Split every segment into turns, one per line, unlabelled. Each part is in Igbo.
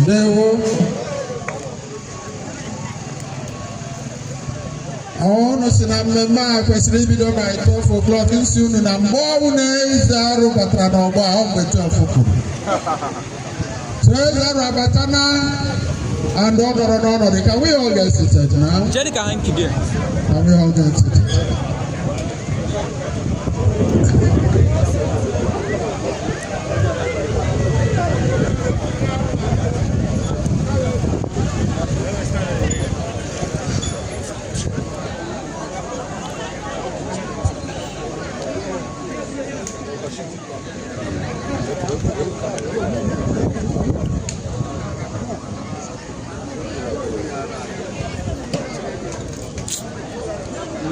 Ndewo. Unu si na mmemme a kwesịrị ibido by 12 o'clock. Nsi unu na mgbe ọbụla na eze arụ batara n'ọgbọ a, ọ mgbe 12 kwuru. So eze arụ abata na and ọ nọrọ n'ọnọdụ. Can we all get seated now?
Jerry hanky there.
Can we all get seated?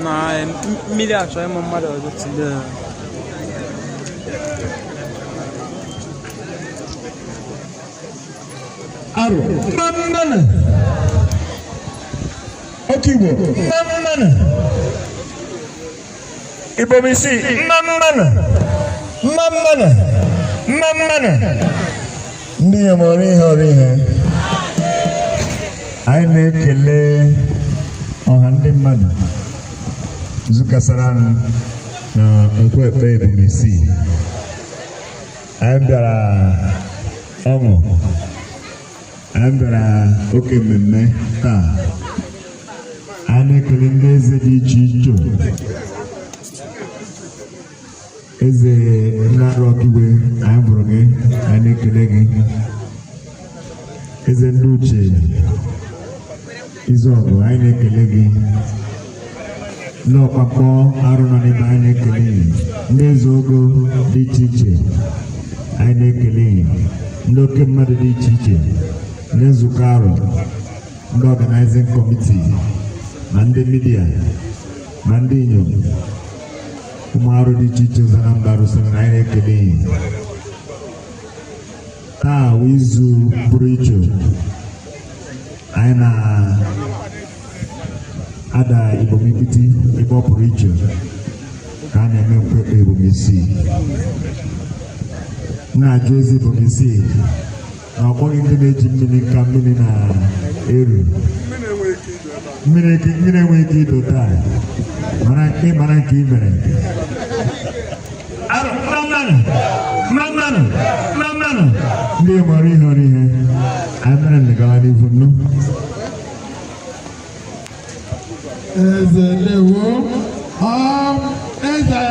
Na mmiri achọ ịmụ mmadụ ọzọ today.
Arụ mmanụ oke Igbo mmanụ Ibom Isii mmanụ mmanụ mmanụ ndị inyom ọrụ ihe ọrụ ihe. Anyị na-ekele ọha ndị mmadụ zukasara anụ na Nkwekpe Ibom Isii. Anyị bịara ọṅụ, anyị bịara oke mmemme taa. Anyị na-ekele ndị eze dị iche iche, eze Nnarụ Ọkigwe, anyị bụrụ gị, anyị na-ekele gị. Eze ndị Uche Izuọgụ, anyị na-ekele gị. Ndị ọkpakpọ arụ nọ n'ebe, anyị na-ekele gị. Ndị eze ogo dị iche iche, anyị na-ekele gị. Ndị oke mmadụ dị iche iche, ndị nzukọ arụ, ndị organizing committee, ma ndị media, ma ndị inyom, ụmụ arụ dị iche iche ụzọ na mba rụsịrị na anyị na-ekele gị. Taa wụ izu pụrụ iche anyị na-ada Ibom-Ikiti ebe ọ pụrụ iche ka a na-eme Nkwekpe Ibom Isii. Na-ajụ eze Ibom Isii na ọ kpọghị ndị na-eji mmiri ka mmiri na-eru mmiri mmiri enweghị ike ido taa mara nke mara nke i mere. Arụ mmanụ mmanụ mmanụ ndị mara ihe ọrụ ihe anyị mere nlegara n'ihu nnu.
Eze, ndewo. Eze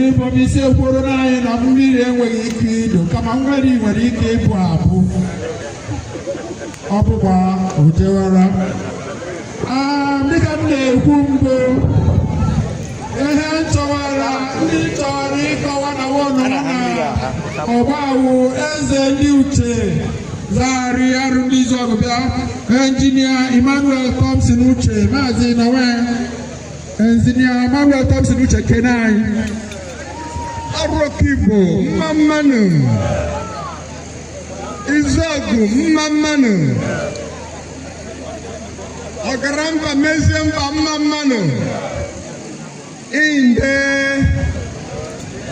Ibom Isii ekwuru na anyị na mmiri enweghị ike ido, kama mmiri nwere ike ịbụ abụ ọ bụkwa ojewara. Dịka m na-ekwu mbụ, ihe nchọwara ndị chọrọ ịkọwa na wọnọ na ọgbawu eze ndị Uche zagharị arụ ndị Izuọgụ bịa, Engineer Emmanuel Thompson Uche, Maazị Nawe, Engineer Emmanuel Thompson Uche, kene anyị.
Arọkigbo mma mmanụ, Izuọgụ mma mmanụ, ọkara mba mezie mba mma mmanụ, inde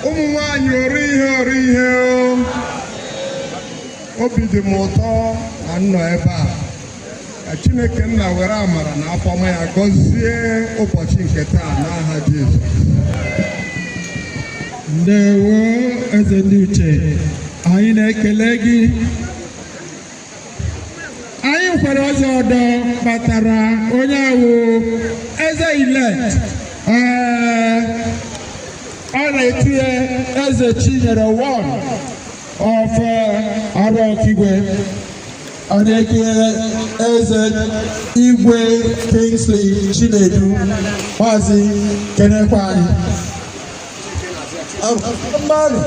ụmụ nwanyị ori ihe ori ihe o. Obi dị m ụtọ na m nọ ebe a. Ka Chineke nna were amara na afọma ya gọzie ụbọchị nke taa n'aha Jizọs.
Ndewo, eze ndị Uche, anyị na-ekele gị. Anyị kwere ọzọ ọdọ kpatara onye awụ eze elect, ee, ọ na-etinye eze Chinyere one of Arọkigwe, ọ na-etinye eze Igwe Kingsley Chinedu. Maazị, kenekwa anyị.
Mmanụ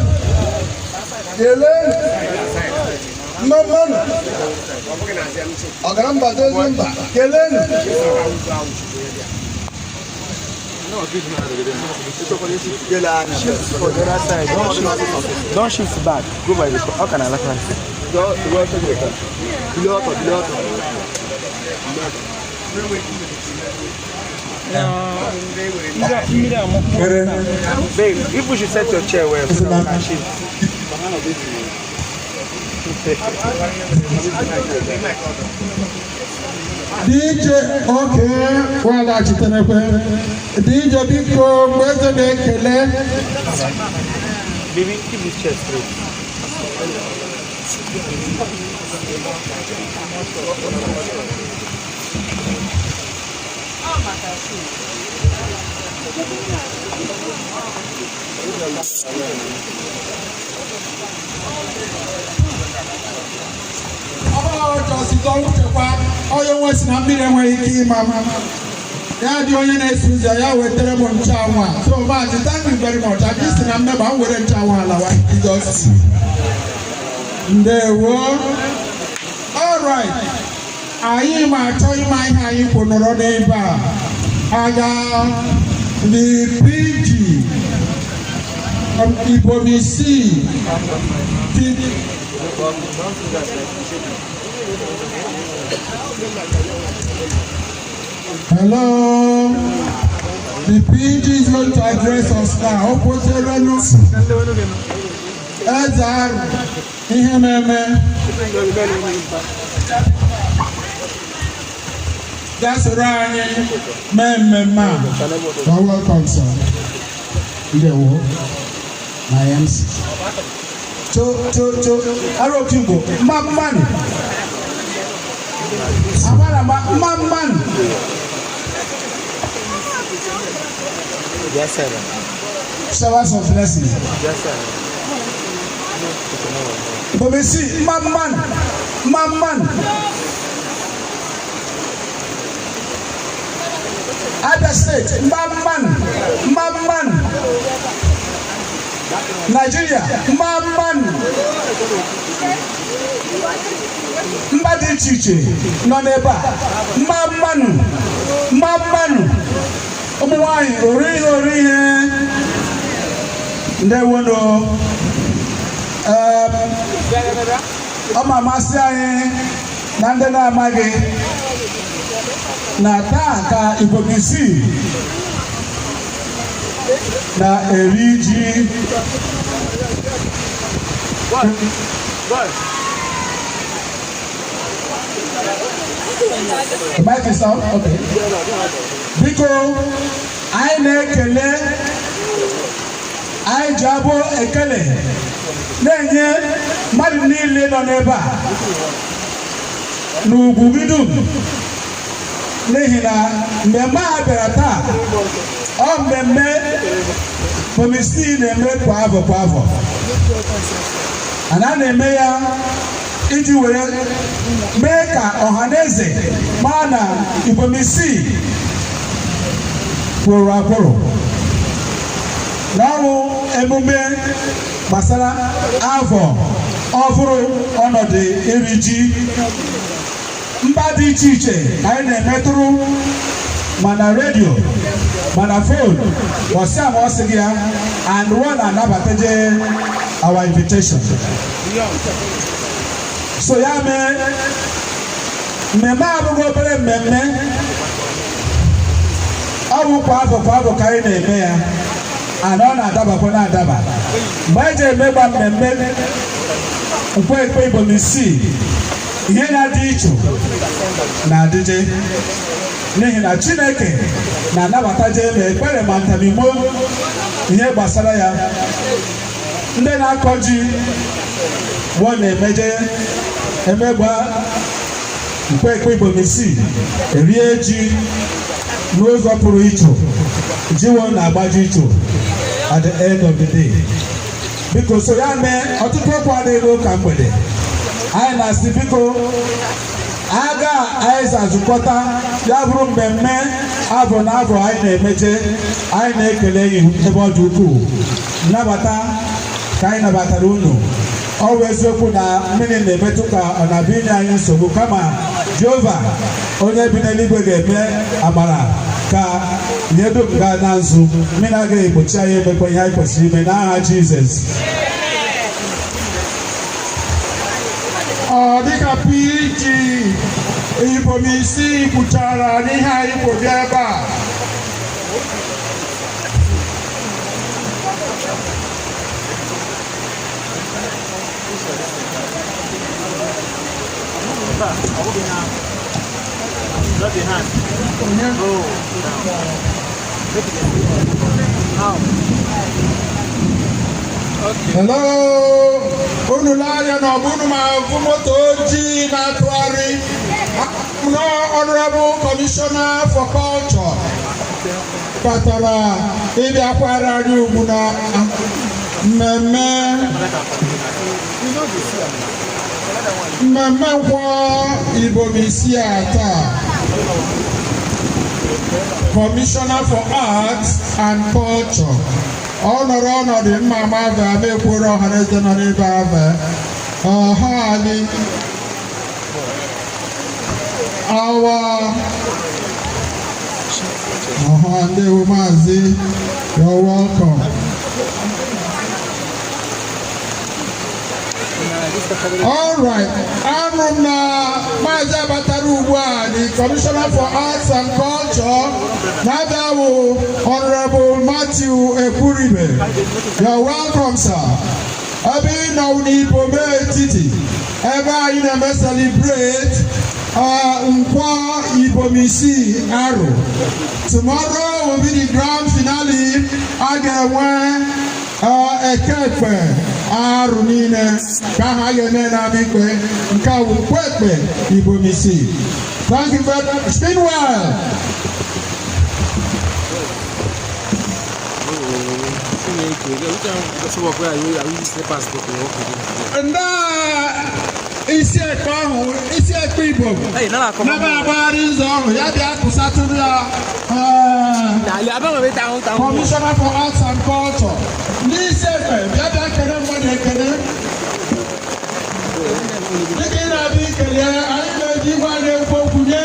kelee mma mmanụ, ọgara mba dozie mba keleenụ.
Shift for the other side. Don't shift back. Go by the. How can I like that? Mmiri amụ. Babe, if we should set your chair well so that we can shift.
DJ, oke walachiterekwe. DJ, biko, mgbe eze na-ekele.
Baby, keep this chair straight.
Ọjọsitọ uchekwa onye nwe si na mmiri enweghị ike ịma m ya dị onye na-eso ụzọ ya wetara m nchụanwụ a. So maazị, thank you very much. Anyị si na mmeba m were nchụanwụ alawa. Jizọs, ndewo. Alright, anyị ma achọ ịma ihe anyị kwụ nọrọ n'ebe a aga. The PG Ibomisi. Hello. The PG is going to address us now. Okwocherenu Eze Arụ ihe na-eme bịa soro anyị mee mmemme a. You are welcome, sir.
Ndewo, my MC. Cho cho cho, Arochukwu, mma mmanụ. Amara ma mma mmanụ.
Yes, sir.
Showers of blessing.
Yes, sir.
Ibomisi, mma mmanụ, mma mmanụ. Abia State, mma mmanụ, mma mmanụ. Nigeria, mma mmanụ. Mba dị iche iche nọ n'ebe a, mma mmanụ, mma mmanụ. Ụmụ nwanyị, ori ihe, ori ihe. Ndewonu. Ọ ma amasị anyị na ndị na-amaghị na taa ka Ibomisi na-eri ji.
Boy, boy.
The mic is on? Okay. Biko, anyị na-ekele, anyị ji abụ ekele na-enye mmadụ niile nọ n'ebe a n'ugwu gị dum, n'ihi na mmemme a bịara taa, ọ mmemme Ibomisi na-eme kwa afọ kwa afọ. Ana na-eme ya iji were mee ka ọha na eze maa na Ibomisi kwụrụ akwụrụ n'ọnwụ emume gbasara afọ ọhụrụ, ọnọdụ iri ji. Mba dị iche iche anyị na-emetụrụ mana redio mana phone ọsị ama ọsị gị ya and one anabataje our invitation. So ya mee mmemme a abụghị obere mmemme. Ọ bụ kwa afọ kwa afọ ka anyị na-eme ya, and ọ na-adabakwa na-adaba mgbe anyị ji emegba mmemme nkwenkwe Ibomisi. Ihe na-adị iche na-adịje n'ihi na Chineke na-anabataje ma ekpere ma ntamimo ihe gbasara ya. Ndị na-akọ ji mgbe ọ na-emeje emegba nkwenkwe Ibomisi erie ji n'ụzọ pụrụ iche, jiwo na-agbaji iche at the end of the day. Biko, so ya mee ọtụtụ okwu adịghị n'ụka mgbede. Anyị na-asị, biko, aga anyị zazukọta ya bụrụ mmemme afọ na afọ anyị na-emeje. Anyị na-ekele gị ebe ọ dị ukwuu, nnabata ka anyị nabatara unu. Ọ bụ eziokwu na mmiri na-emetụ ka ọ na-abịa inye anyị nsogbu, kama Jehova onye bi n'eluigwe ga-eme amara ka ihe dum gaa na nzu. Mmiri agaghị egbochi anyị emekwa ihe anyị kwesịrị ime n'aha Jizọs.
Ọ dịka PG Ibomisi kwuchara n'ihe anyị kwụ bịa ebe a.
Ebe a, ọ bụghị na not the hand. Oh, down. How? Okay.
Hello, unu lee anya na ọ bụ unu ma afụ moto ojii na-atụgharị no. Honorable Commissioner for Culture kpatara ịbịakwara anyị ugwu na mmemme Nkwọ Ibom Isii a taa. Commissioner for Arts and Culture, ọ nọrọ ọnọdụ mma ma ava ama ekworo ọhaneze nọ n'ebe ava ọha anyị awa ọha. Ndewo, maazị, you're welcome. All right, anụ m na maazị abatara ugbu a, the Commissioner for Arts and Culture na-abịa bụ Honorable Matthew Ekwuribe. You're welcome, sir. Ebe ị nọ n'Ibom Etiti, ebe anyị na-eme celebrate Nkwọ Ibom Isii Aro. Tomorrow will be the grand finale. A ga-enwe eke ekpe arụ niile ka ha ga-eme n'ama ikpe nke a bụ Nkwọ Ekpe Ibom Isii. Thank you very much. Meanwhile,
Chineke, which one so work where I use slippers to work with?
Ndị isi ekpe ahụ, isi ekpe Igbo
Hey, nana come.
n'ebe agbagharị ụzọ ahụ ya bịa kụsatụrụ ya.
Na abang me down down.
Commissioner for Arts and Culture, ndị isi ekpe, bịa bịa kene mmadụ ekene. Dịka ị na-abịa ikele, anyị na-eji igwe a na-ekwu okwu nye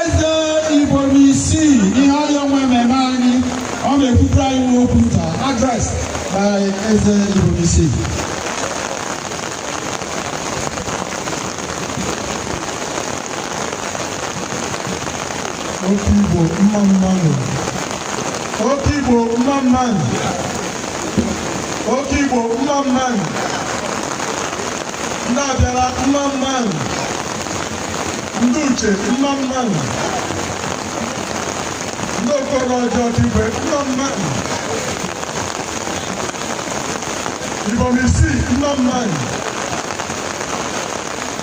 eze Ibom Isii ihe ọrịa nwe mmemme anyị. Ọ na-ekwupụrụ anyị nwe okwu nta. Address by eze Ibom Isii.
Oke Igbo, mma mmanụ. Oke Igbo, mma mmanụ. Oke Igbo, mma mmanụ. Ndị abịara, mma mmanụ. Ndị uche, mma mmanụ. Ndị okoro ọjọọ igwe, mma mmanụ. Ibom Isii, mma mmanụ.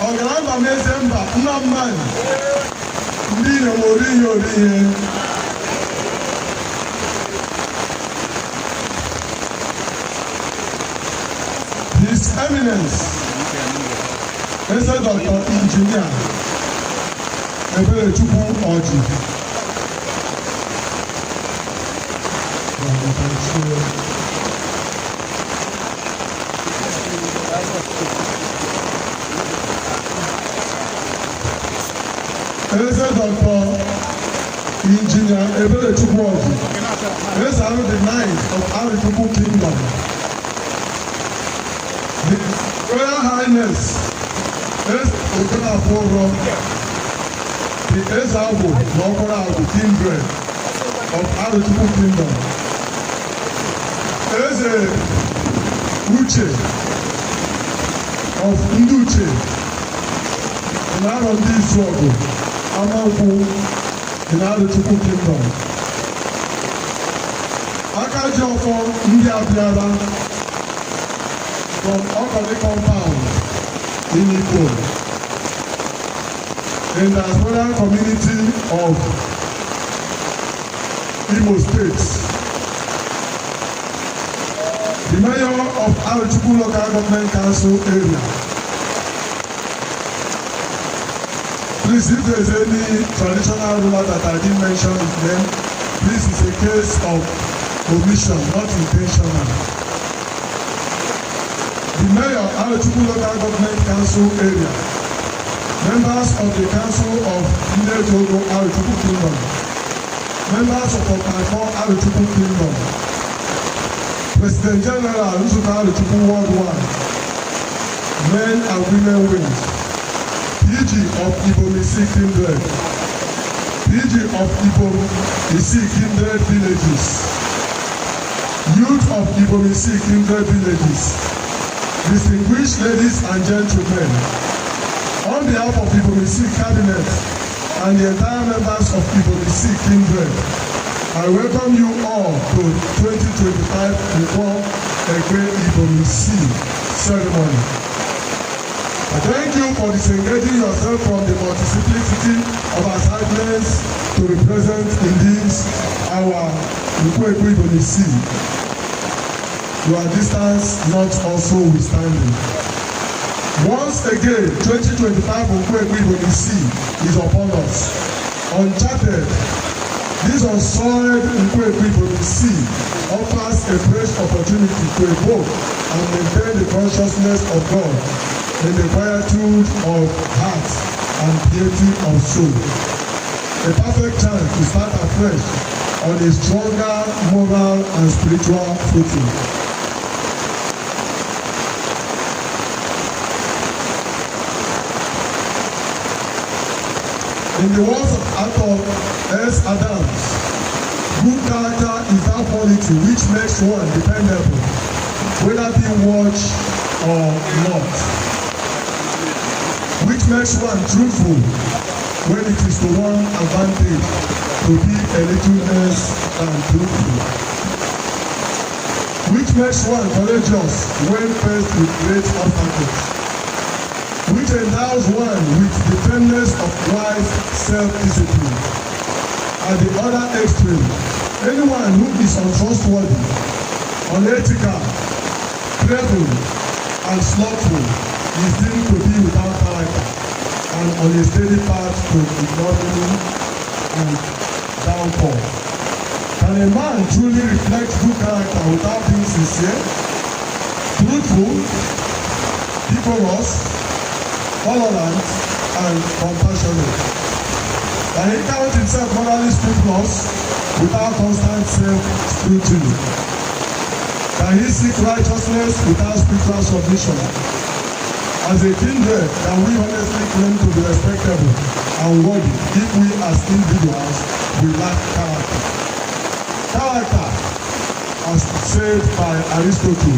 Ọgaranya na eze mba, mma mmanụ. Ndị na-enwe ori ihe ori ihe. His Eminence Eze Dr. Engineer Eberechukwu Ọjị, Eze Dr. Engineer Eberechukwu Ọjị, Eze Arụ the ninth of Arochukwu Kingdom, His Royal Highness Eze Okorafor, the Eze Agwụ na Okoro Agwụ Kindred of Arochukwu Kingdom, Eze Uche of Ndị Uche na Arọ Ndị Izuọgụ Amankwụ in Arochukwu Kingdom, aka ji ọfọ ndị abịara from Okoli compound in Igbo in the Aspirant community of Imo State, the mayor of Arochukwu Local Government Council area. Please, if there is any traditional ruler that I didn't mention his name, this is a case of omission, not intentional. The mayor, Arochukwu Local Government Council area, members of the Council of Ndejogo Arochukwu Kingdom, members of Okafor Arochukwu Kingdom, President General Nzukọ Arochukwu Worldwide, men and women wings, PG of Ibom Isii Kindred, PG of Ibom Isii Kindred Villages, youth of Ibom Isii Kindred Villages, distinguished ladies and gentlemen, on On behalf of Ibomisi Cabinet and the entire members of Ibomisi Kindred, I welcome you all to 2025 Nkwo Ekpe Ibomisi ceremony. I thank you for disengaging yourself from the multiplicity of assignments to be present in this our Nkwo Ekpe Ibomisi. Your distance not also withstanding. Once again, 2025 Nkwo Ekpe Ibomisi is upon us. Uncharted, this unsoiled Nkwo Ekpe Ibomisi offers a fresh opportunity to evoke and maintain the consciousness of God in the quietude of heart and piety of soul. A perfect chance to start afresh on a stronger moral and spiritual footing. In the words of Arthur S. Adams, good character is that quality which makes one dependable, whether being watched or not, which makes one truthful when it is to one advantage to be a little less than truthful, which makes one courageous when faced with great obstacles, which endows one with the firmness of wise self-discipline. At the other extreme, anyone who is untrustworthy, unethical, craven, and slothful is deemed to be without character and on a steady path to ignominy and downfall. Can a man truly reflect good character without being sincere, truthful, decorous, tolerant, and compassionate? Can he count himself morally scrupulous without constant self-scrutiny? Can he seek righteousness without spiritual submission? As a kindred, can we honestly claim to be respectable and worthy if we as individuals we lack character? Character, as said by Aristotle,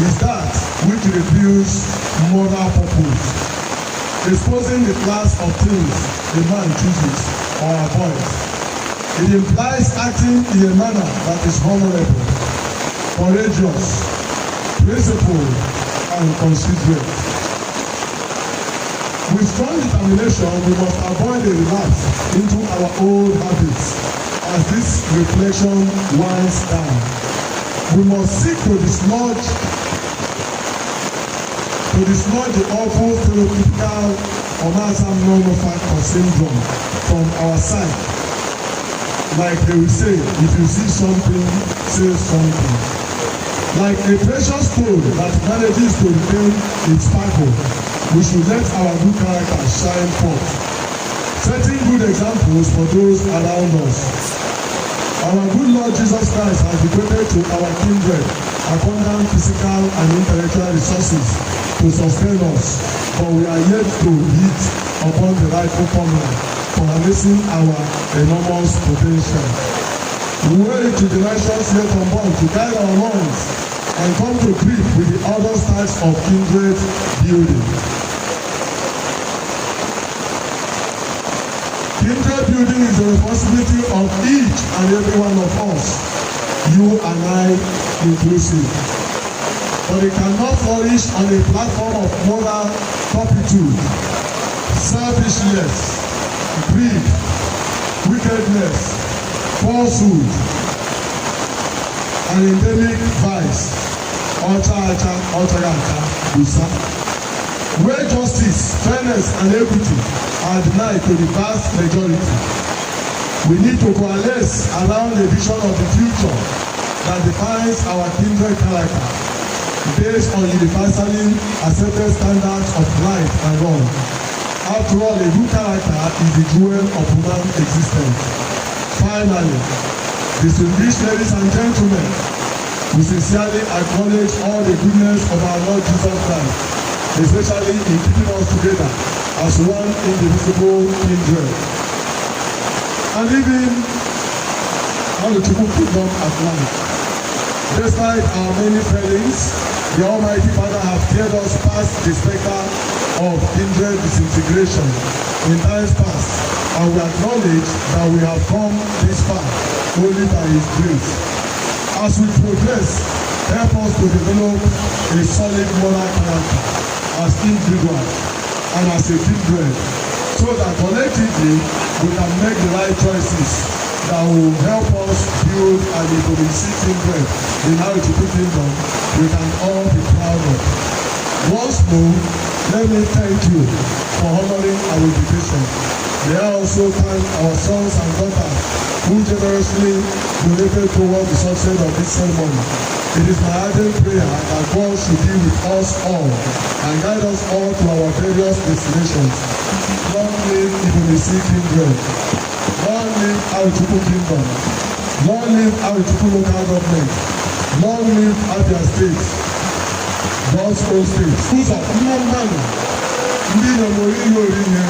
is that which reveals moral purpose, exposing the class of things a man chooses or avoids. It implies acting in a manner that is honorable, courageous, principled, and considerate. With strong determination, we must avoid a relapse into our old habits as this reflection winds down. We must seek to dislodge the awful stereotypical Omasam no factor syndrome from our sight. Like they will say, if you see something, say something. Like a precious stone that manages to retain its sparkle, we should let our good character shine forth, setting good examples for those around us. Our good Lord Jesus Christ has bequeathed to our kindred abundant physical and intellectual resources to sustain us, but we are yet to hit upon the rightful formula for harnessing our enormous potential. We owe it to generations yet unborn to guide our minds and come to grip with the other styles of kindred building. Kindred building is the responsibility of each and every one of us, you and I inclusive. But it cannot flourish on a platform of moral turpitude, selfishness, greed, wickedness, falsehood, and endemic vice, ọcha acha, ọchaghị acha, busa. Where justice, fairness, and equity are denied to the vast majority, we need to coalesce around a vision of the future that defines our kindred character based on universally accepted standards of right and wrong. After all, a good character is the jewel of human existence. Finally, distinguished ladies and gentlemen, we sincerely acknowledge all the goodness of our Lord Jesus Christ, especially in keeping us together as one indivisible kindred. And even Arochukwu Kingdom at large. Despite our many failings, the Almighty Father has steered us past the specter of kindred disintegration in times past, and we acknowledge that we have come this far only by His grace. As we progress, help us to develop a solid moral character as individuals and as a kindred, so that collectively we can make the right choices that will help us build an Ibomisi kindred in Arochukwu Kingdom we can all be proud of. Once more, let me thank you for honoring our invitation. May I also thank our sons and daughters who generously donated toward the success of this ceremony. It is my ardent prayer that God should be with us all and guide us all to our various destinations. Long live Ibomisi Kindred. Long live Arochukwu Kingdom. Long live Arochukwu Local Government. Long live Abia State. God's own state. Ụzọ mma mmadụ ndị inyom oriri ori ihe,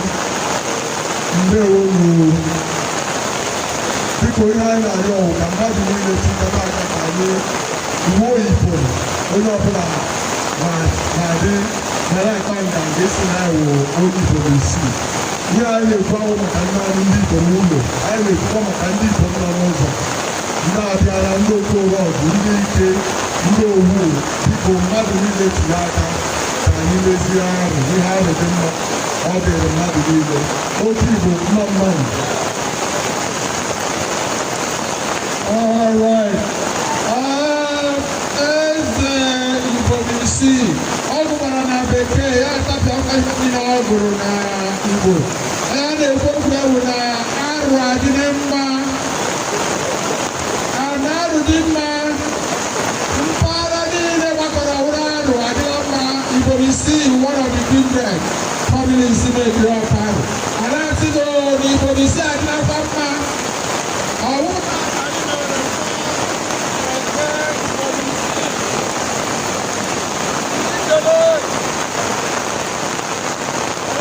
ndewo nụ. Biko, ihe anyị na-arịọ bụ ka mmadụ niile tikọta aka ka anyị uwe oyibo, onye ọbụla na-adị nara akpa nganga esi na wụ onye Igbo n'isii. Ihe anyị na-ekwu ahụ maka nne anyị ndị Igbo n'ụlọ, anyị na-ekwukwa maka ndị Igbo nọ n'ụzọ, ndị abịara, ndị okoroọgụ, ndị ike, ndị owu. Biko, mmadụ niile tinye aka ka anyị mezie arụ. Ihe arụ dị mma, ọ dịrị mmadụ niile. Otu Igbo, mma mmadụ.
All right. Eze Ibomisi, ọ gụkwara na bekee, ya tapịa aka ihe niile ọ gụrụ na Igbo. Ya na-ekwu okwu ewu na arụ adịghị mma. Ana arụ dị mma, mpaghara niile gbakọrọ ọhụrụ arụ adịghị mma. Ibomisi, one of the kindred families na-ebiri ọkụ arụ. A na-asị gị na Ibomisi adịghịkwa mma. Ọwụ anyị mere ebe Ibomisi. Ikele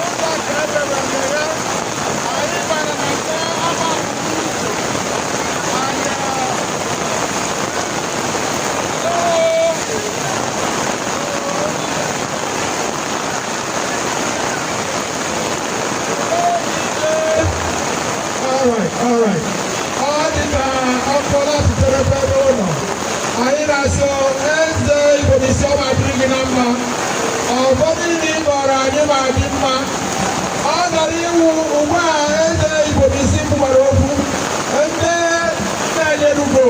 ụzọ ka edere ya, anyị bara na nke ọba uche anya. Oh. All right, all right. Ọ dị ka ọkpọrọ sitere ebe ụlọ. Anyị na-asị eze Ibomisi, ọ ma dịrị gị na mma. Ọgbọ niile ị kpọrọ anyị ma dị mma. Ọ gara iwu ugbu a, eze Ibomisi kwukwara okwu. Ndị na-enyerugo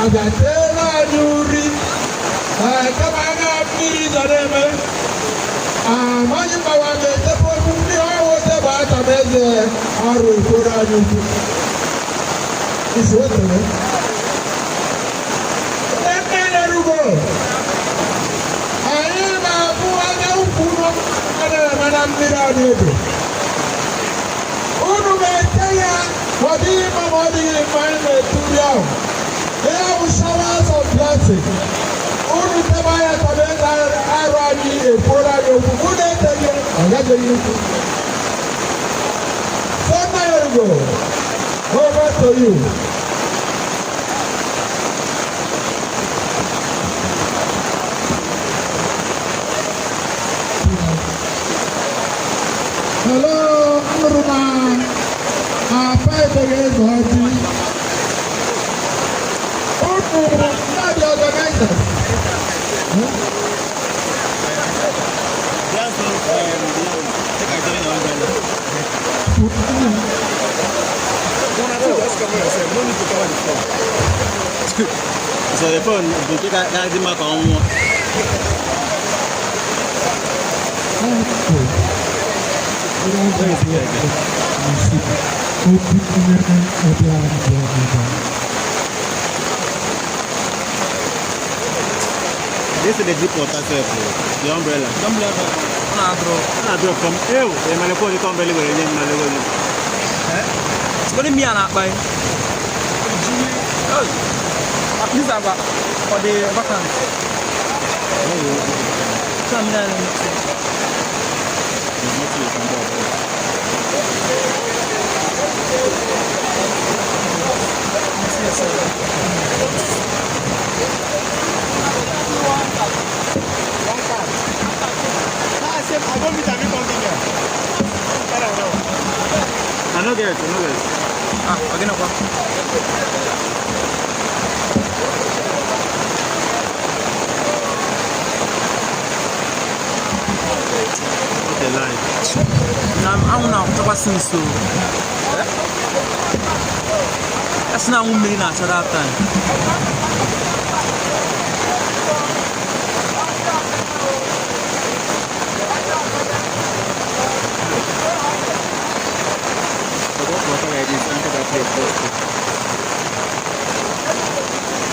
agateela anyị uri. Ee, kama a na mmiri zọ na-eme. Amaghị mgbawa ga-etepe okwu ndị ọhụụ tebe aka m eze ọrụ ekworo anyị ukwu. Isi otere. Ndị nne na-erugo. Anyị na-abụ anya ukwu nọ a na-eme na mmiri a na-edo. Unu ga-ete ya ma ọ dịghị mma ma ọ dịghị mma, anyị na-eturi ahụ. Ihe bụ showers of blessing. Unu tebe anya ka eze arụ anyị ekworo anyị okwu. Unu eteghị, ọ gaghị ikwu. Sọ́nà Yorùbá, over to you. Hello, nụrụ na apa ebeghị eze ọjị. Unu ndị organizers.
Just take a join umbrella. Just cover yourself. No need to cover the phone. So the phone bụ nke ga-adị mma ka ọ nwụọ. Let me see here again.
Obi ọbịa ọbịa.
This is the deep water sef o, the umbrella.
Ọ na-adrọ.
Ọ na-drop from ew, emalekwa onye ka umbrella were nye mmalekwa onye.
Onye mmiri a na-akpa ya. These are for the vacant. So I'm gonna mix it.
There's nothing you can do about it.
Mix it.
Ah, sef, I go meet am. no get, I no get.
Ah, ọ gịnịkwa?
What a lie.
Na anwụ na-achakwasị nso. A sị na anwụ mmiri na-acha that time.
But what water like this enter that place first.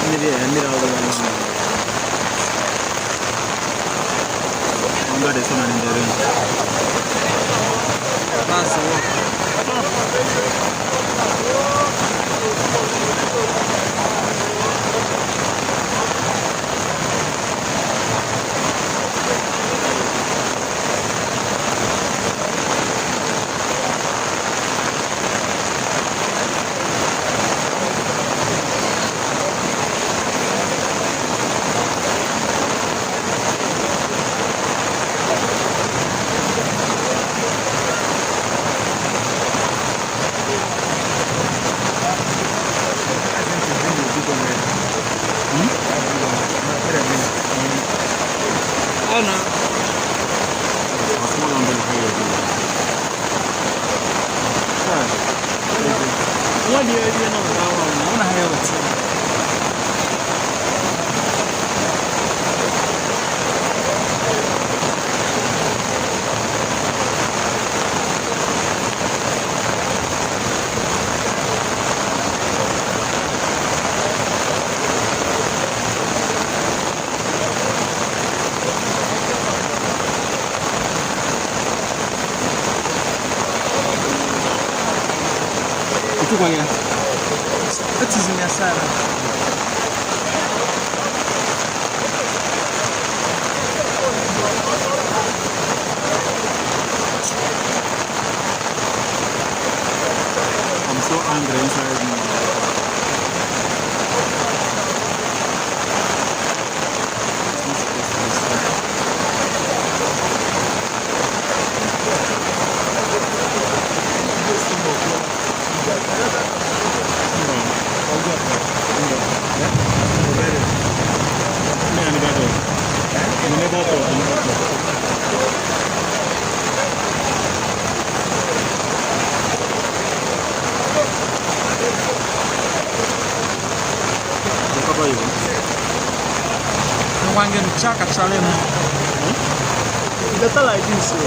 Mmiri eh, mmiri all the way down. Under the sun and in the rain.
That's the work.
I think to bring the big one already. Hmm? That big one. No, let them bring it.
Ọ na
A small umbrella carry it. Sorry.
nwa dị ebe nọ na ahụ na ọ na ha ya weta.
Ịtụkwa ya.
Etizi m ya side a.
I'm so angry inside me. It's not supposed to be so. No. No. Me and the dog. We never talk. We never talk. The cover you want?
Ngwa ngị ncha kachala m. Better like this o.
Oh.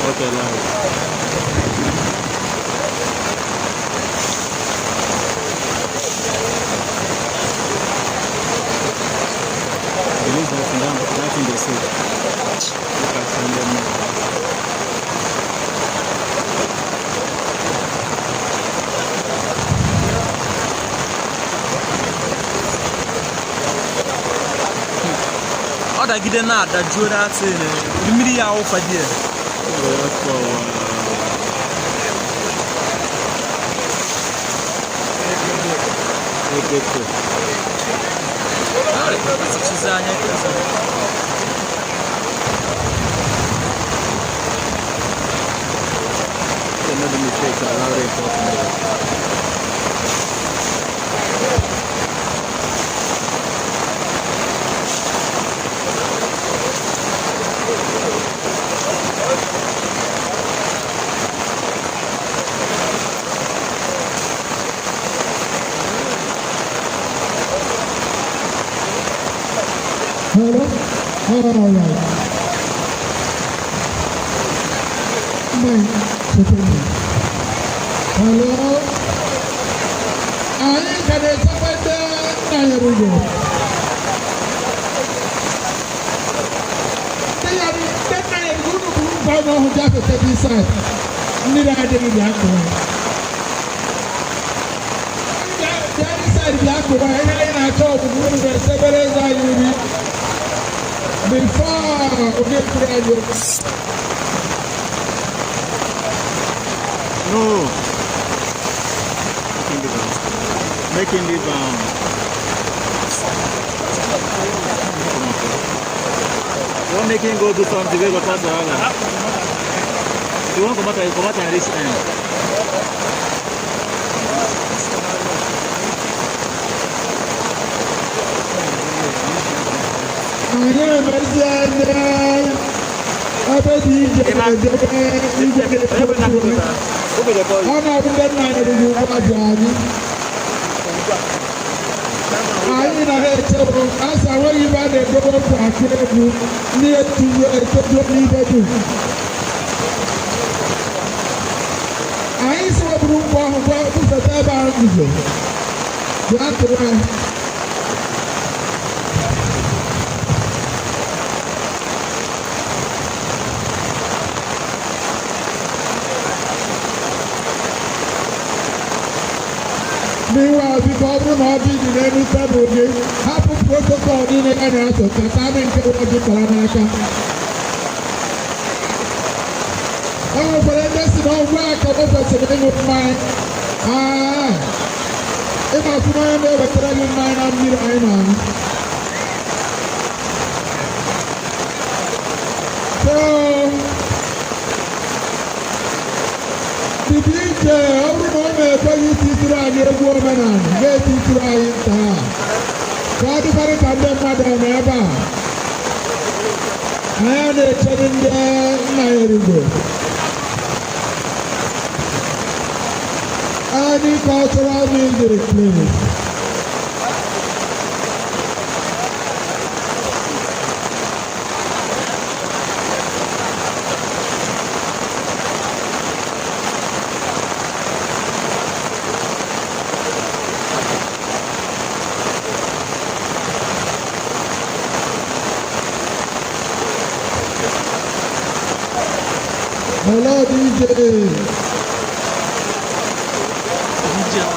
What a lie. Believe that thing, that thing they say. Look at them now.
Ọ dagide na-adajuo that thing, mmiri ya awụfa die.
Oh, that's for, Egete.
Chizi anya ọzọ.
They made a mistake to allow rain fall tomorrow.
Hello? All right. Mike, hello? Anyị ka na-echekwa ndị nna ya rugo. Ndị ya ndị nna ya rugo unu buru nkwa ụlọ ọhụụ bịa fete this side. Mmiri adịghị bịa kụọ. side bịa kụba. Ihe anyị na-achọ bụ unu ga-esebere eze anyị nri before onye kwuru anyị okwu.
No. Make him leave am. Make him leave am. You wan make him go do something wey go cause wahala. You wan comot am, you comot am reach end.
Anyị emeziela ebe dị ije na-edebe igwe na-ekwu.
Who go dey call you?
Ọ na-abụ ndị nna anyị ruru ugbu a ji anyị. Anyị na ha echebụ asị enweghị ibe a na-edobe otu akụ egwu ndị etuzo etozo n'ibe dum. Anyị si weburu nkwụ ahụ bufeta ebe ahụ guzo. Bịa tụrụ ya. Meanwhile, biko, ọ bụrụ na ọjị dị n'elu tebụl gị, hapụ protocol niile ya na-eso kata ndị nke ọjị kọrọ n'aka. E nwekwara ndị si na ọgwụ a ka o kwesịrị ịṅụ mmanya. Aa, ịma fụrụ onye na-ewetara gị mmanya na mmiri anyị na-aṅụ. So, bibi ije, ọ bụrụ na ọ na-ekweghị ititiri anyị egwu omenala, ga-etitiri anyị nta a ka ọ dịkarị ka ndị mmadụ nọ ebe a. Anyị na-echere ndị nna ya erugo. Any cultural music, please. Hello, DJ.
DJ na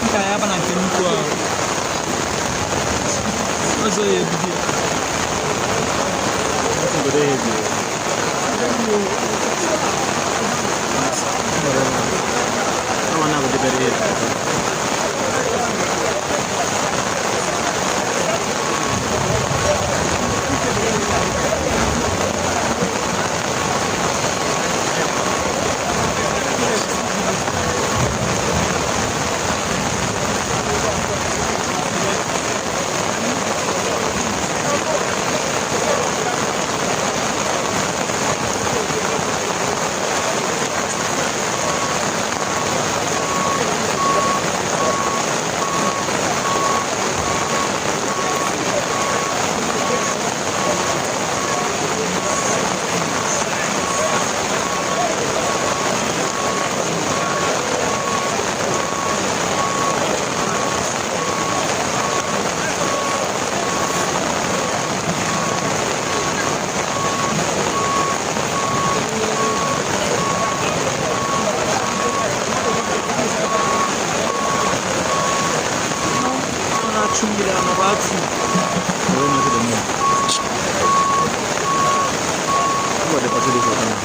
nke a ya ba na nke nnukwu ahụ ọzọ ya ebido.
Nothing go dey heavy o. That one now go dey very heavy.
Ọ na-achụ mmiri anọba atụ.
I don't know if they know. Who go dey pursue this water now?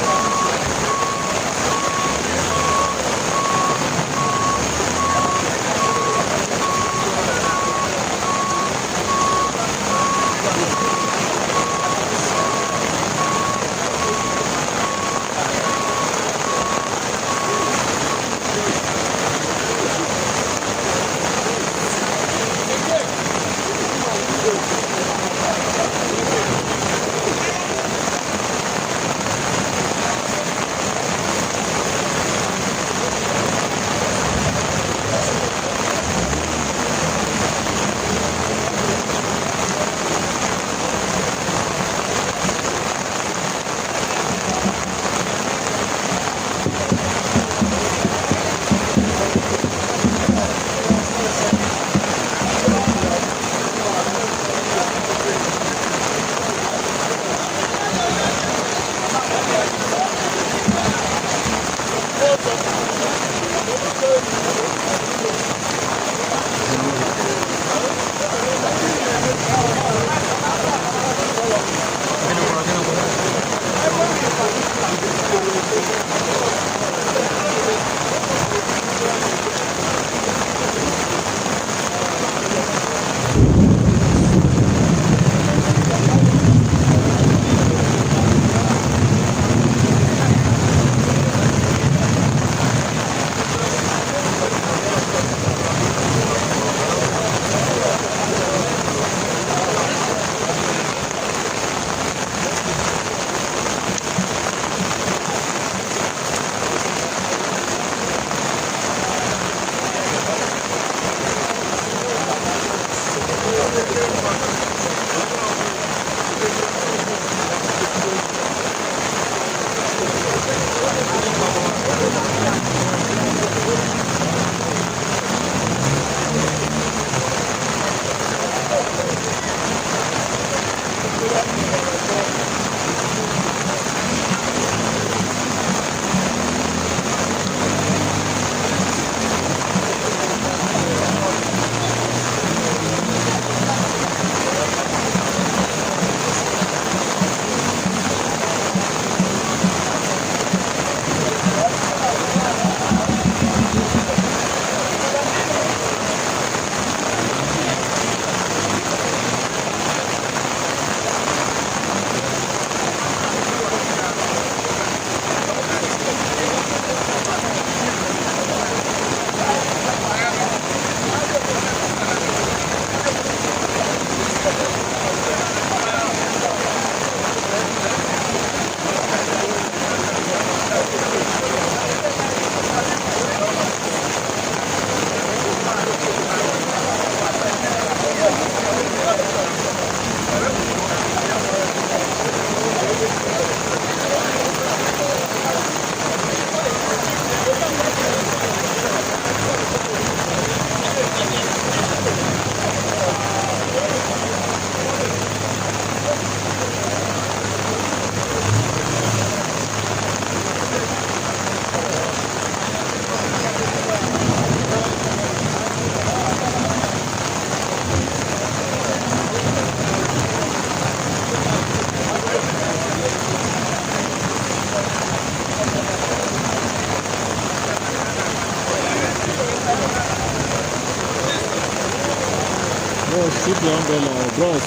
Keep your umbrella, bros.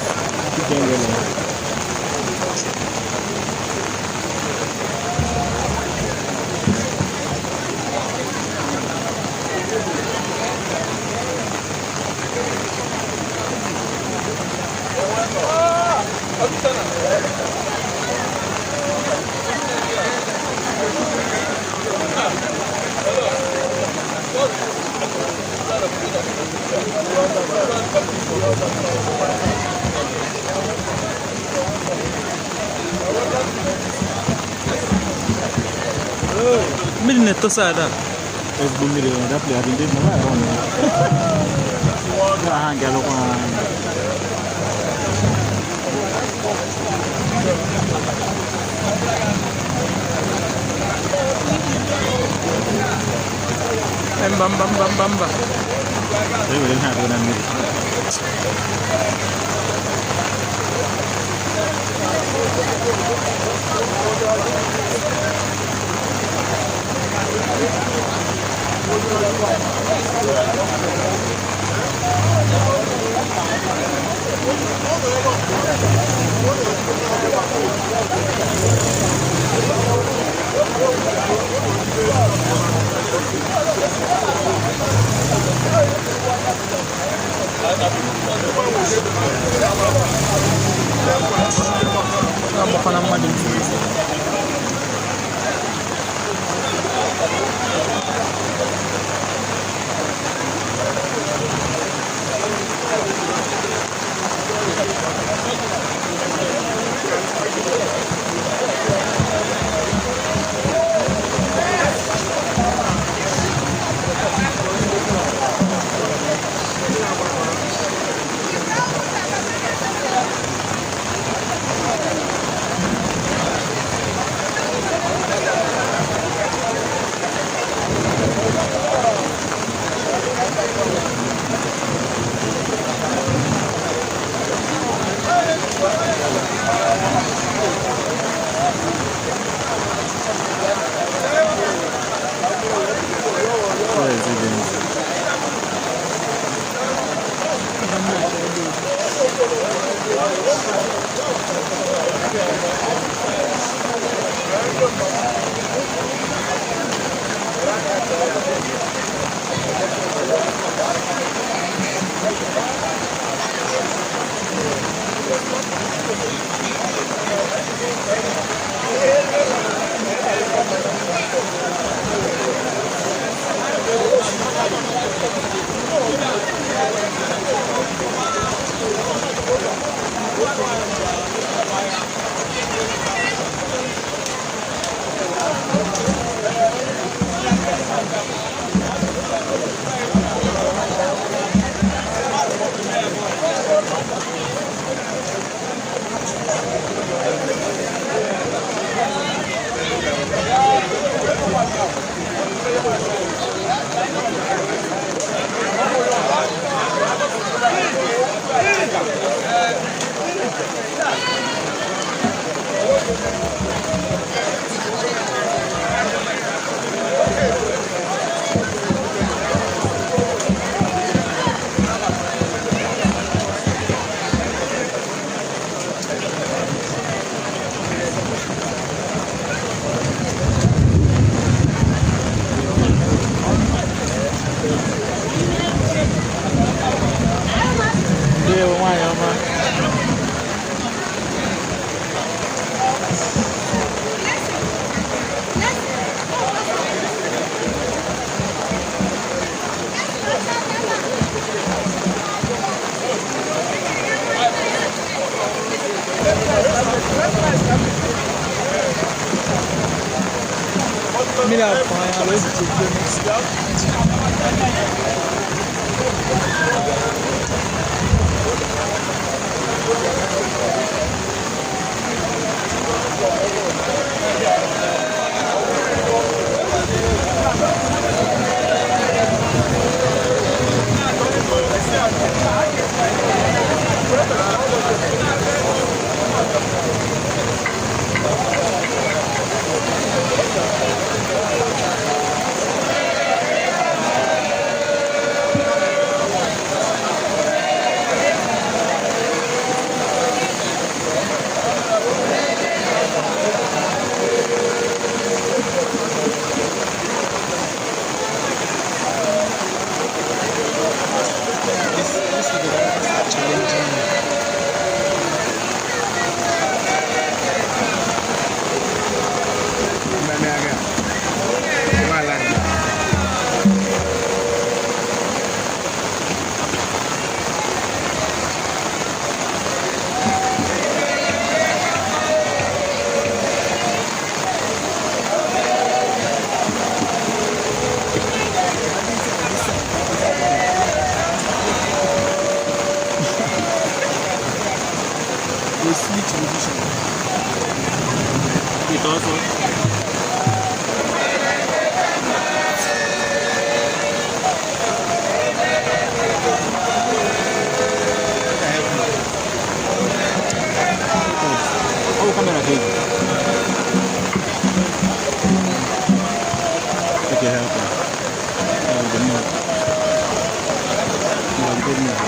Keep your umbrella.
Mmiri na-etosa ada.
Ezigbo mmiri ọ dapụrụ ya dị ndị mmadụ ahụ na. Ha ga-alụkwa ha.
Mba mba mba mba mba.
E nwere ihe adịghị na mmiri.
Agbakwana mmadụ ntị.
What is it doing? Ndewo nwaanyị ọma.
Mmiri akwa ya ala eziche Wesley Television.
Ite ọsọ. Ọ bụ kamera ka eji. Okay, help me. Oh, the more. No, good move.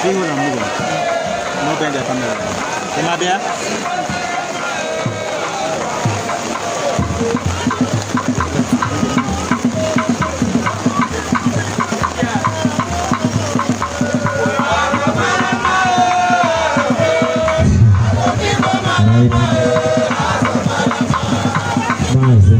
See what I'm moving. No bend the camera. Ị ma bịa?
Right. Maazị.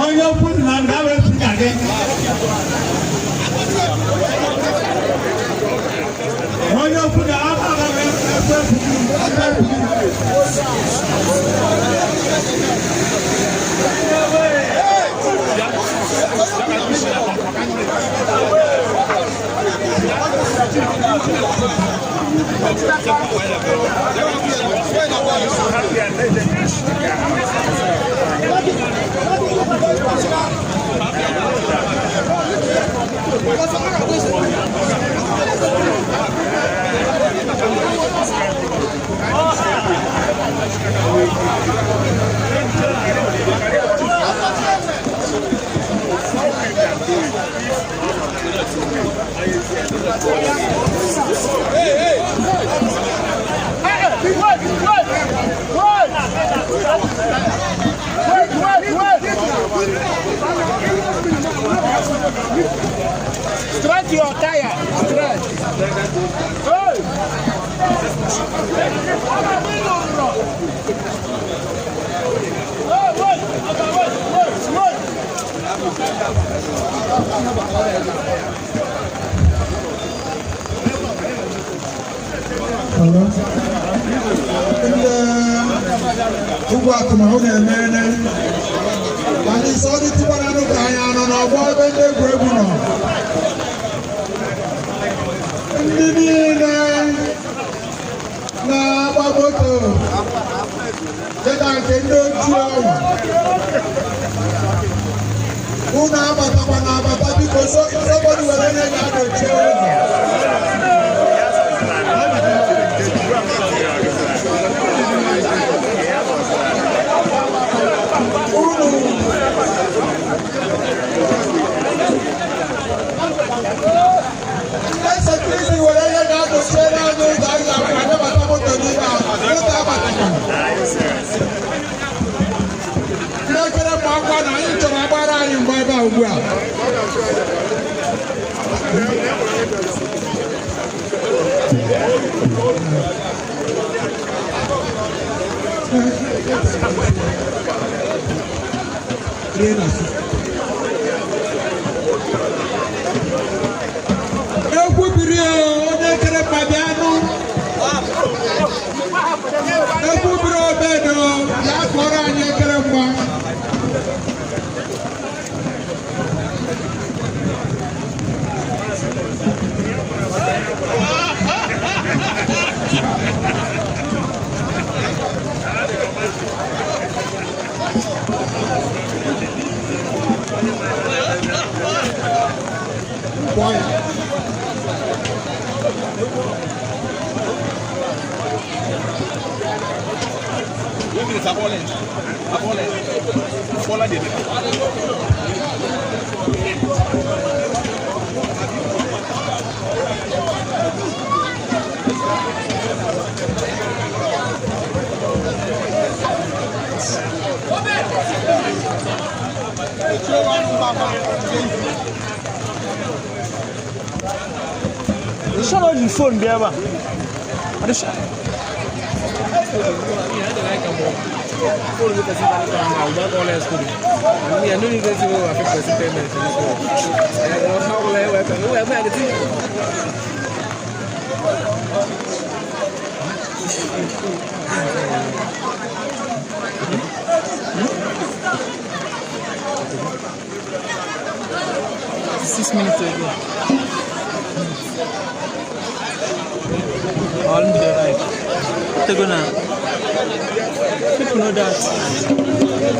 Onye okwu dị na nga wee pụta gị. Onye okwu dị aka ga wee
Stretch your tire. Stretch. Hey! Hey, wait! Okay, wait, wait, wait!
Hello? Ndị ugwu akụmahụ na-emene anyị sọ ndị tigbara anụ ka anyị anọ n'ọgbọ ebe ndị egwuregwu nọ, ndị niile na-agba moto dịka nke ndị otu ahụ, unu abatakwa na abata, biko. Somebody were onye ga-anọchie ụzọ. Unu ndị security were ihe ga-anọchiere anyị ụzọ anyị ga-anabata moto n'ime a. Moto abatakwa elekere mma akwa na anyị chọrọ agbara anyị mgbe ebe a ugbu a. Egwu biri o, onye kere mma bịa nụ. Egwu biri obedo bịa kpọrọ anyị ekere mgba. Kpọọ ya.
Shut the phone there, ba.
Me, I no need to go affect person payment for this one. How will I work? Well, I think.
6 minutes ago. All in the right. Take now. People know that.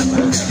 Aba.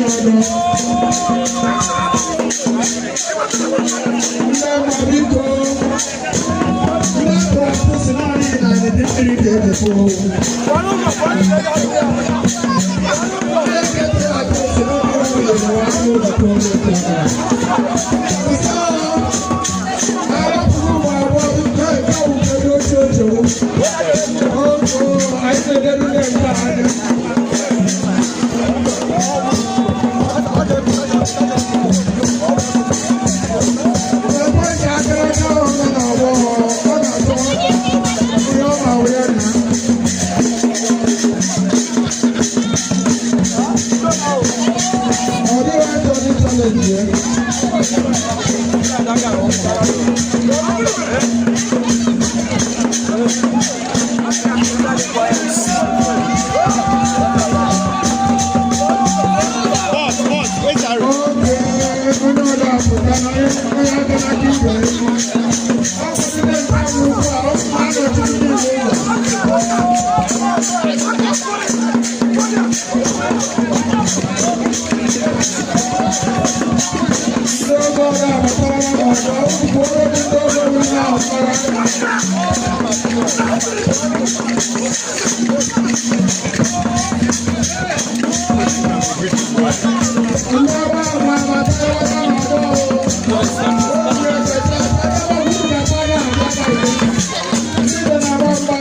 Onye ọdọ. Ndị mma, biko, ndị akpụrụ akpụ si naanị na dị mmiri ka eji kwuo. Ndị ekete akpụ si na mmiri nwere akpụ ojikọ onye aka. Nke a arapụrụ ụmụ agbọghọ nke nke awụ nke oche oche wo. Ogo anyị na-ederu ndị nke a anya. Ebe ji akara aka ahụ nọ n'ọgbọ, ọ na-atọ ihe ọ ma wee na. Ọ dịghị achọ dị challenge ya. Oge onye ọdọ apụta na onye aka n'aka ibe ya. Ọ bụ ndị nta ahụ ugbu a, ọ na-anọchi ndị ụlọ. Ndị oge ọdọ abatara n'ọgbọ, ụfọdụ ndị oge ọdọ na-ahụtara. Ndị ọba ama abatara n'ọgbọ. Ndị na-agba mgba.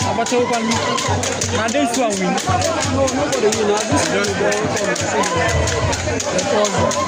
Abacha. Na this one win.
No, nobody win. Na this one go come.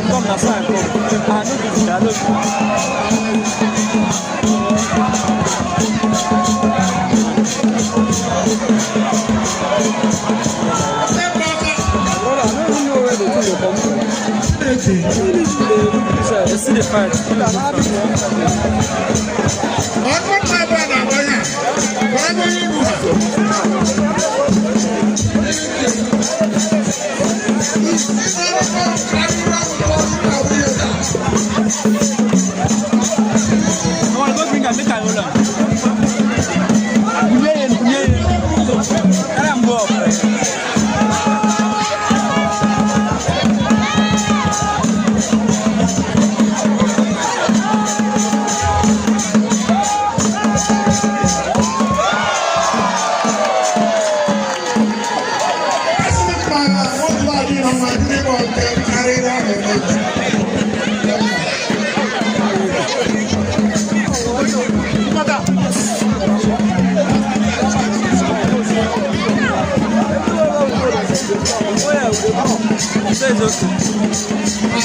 Come na so I come. I no be, I no be. Brother, I no even know where the thing dey come from. They still dey fight. I wan go bring am make I hold am. Kunye yen, kunye yen. Carry am go up. Say it's okay.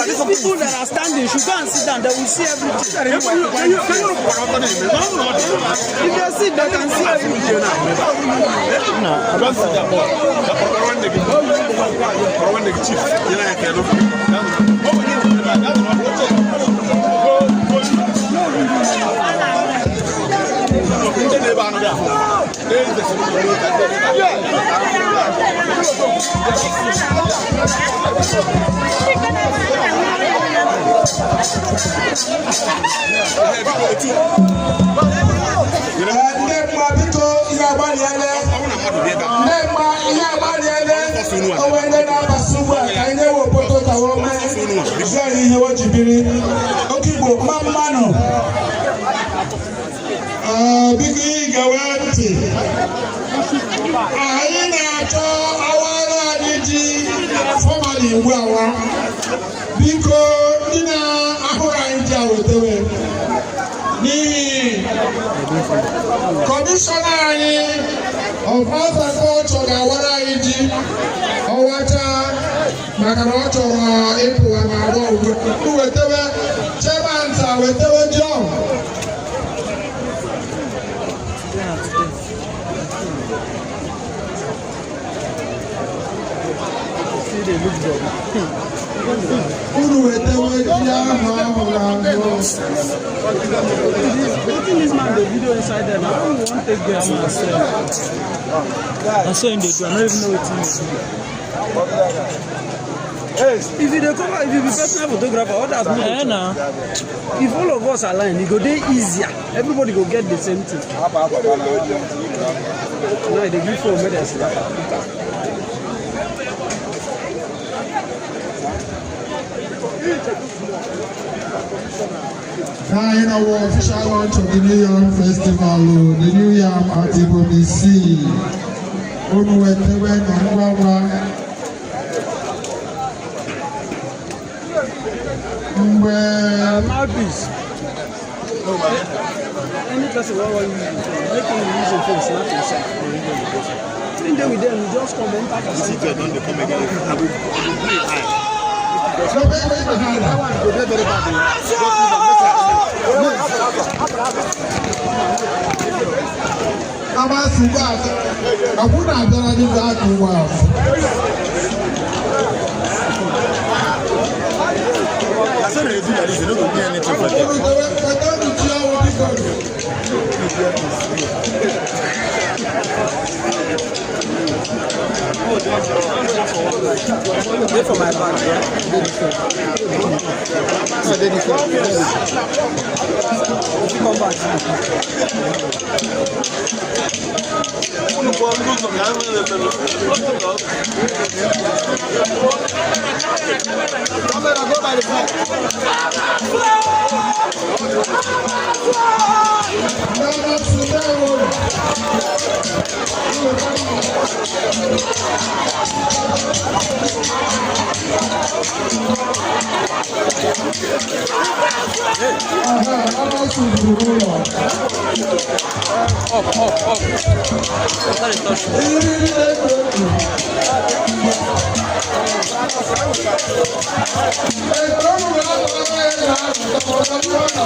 These people that are standing should go and sit down. They will see everything. If they sit, they can see everything.
Ndị mma, biko, ihe agbalịele. Ndị mma, ihe agbalịele. Onwe ndị na-abasị ugbu a ka anyị nyewe obodo ka o mee zi anyị ihe o ji biri oke Igbo mma mmanụ. Ee, biko, ị gewe ntị. Anyị na-achọ awara anyị ji formally ugbu awa. Biko, ndị na-ahụrụ anyị ji a wetewe, n'ihi kọmishọna anyị of Arts and Culture ga-awara anyị ji ọwacha, maka na ọ chọrọ ịpụwa ma agba ugbu a. Wetewe, chairman sa, wetewe ji ahụ.
Today na today. See dey look body.
Unu wetewe ji ahụ ahụrụ ahụ.
Wetin this man dey video inside there na? How we wan take get am sef? Na so him dey do. I no even know wetin he dey do.
If you dey cover, if you be personal photographer, others no go
Eh
chop.
na.
If all of us align, e go dey easier. Everybody go get the same thing. Now e dey give phone make dem snap am put am.
Now, in our official launch of the New Yam Festival, oh, the New Yam at Ibomisi. Unu wetewe na ngwa ngwa. Mgbe
Mouthpiece. Any person wey wan use him phone, make him use him phone snap himself. Him dey with them, he just come enter for
See, don dey come again. I go do it eye.
No, wait, wait, behind.
That one go dey very bad o. Just leave am make I
Amasị akwụ na-abịara gị aka ụgbọ ahụ.
Na so dem dey do like this, they no go gree anything for them.
Unu wetewe ji ahụ, biko.
Dey for my bag, yeah. You fit come back.
Ndị amasị ndewo. Aha, amasị buru ụlọ.
Up, up, up. Water dey touch me.
Iriri na-ekwo ekwo. Ekwo unu ga-abụ ya na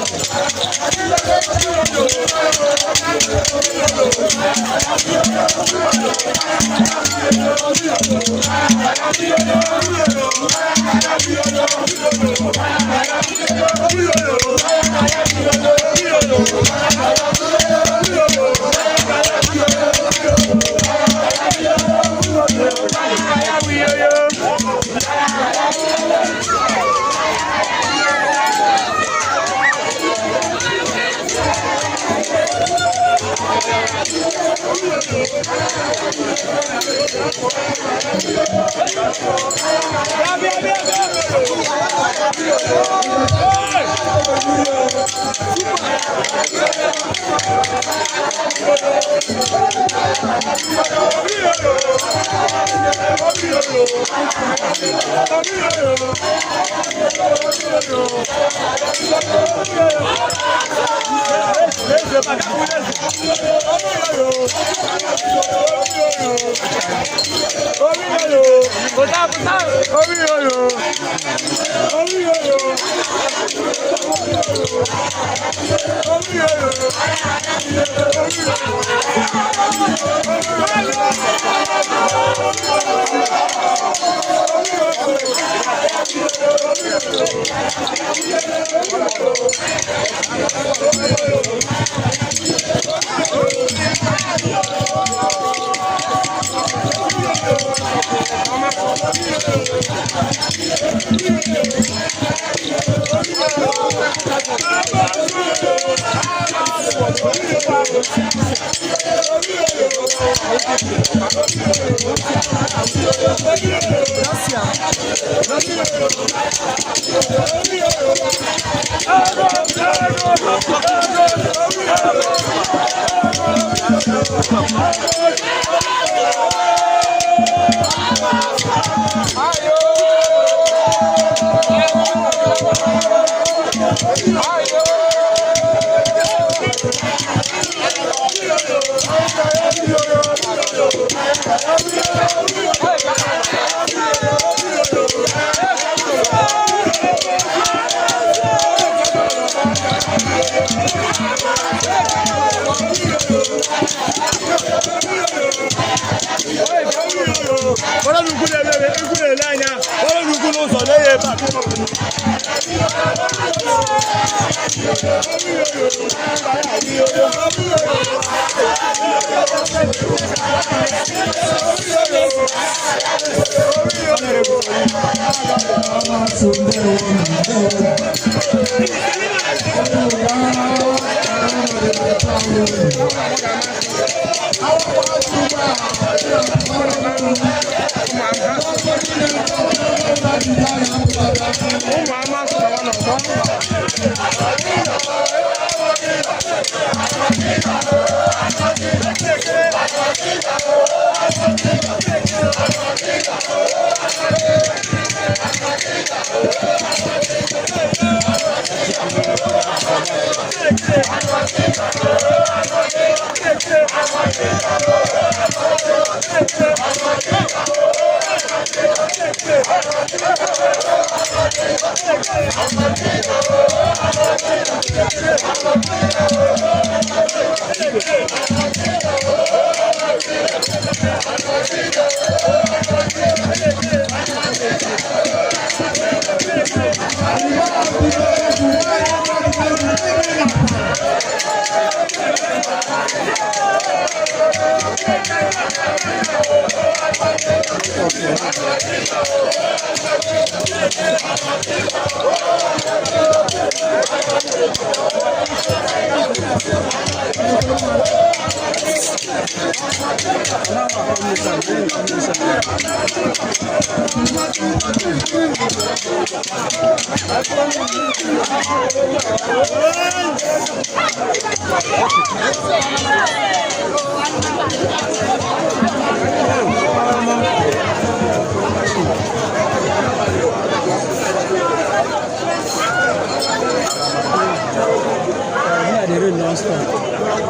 Yeah, they rain non-stop.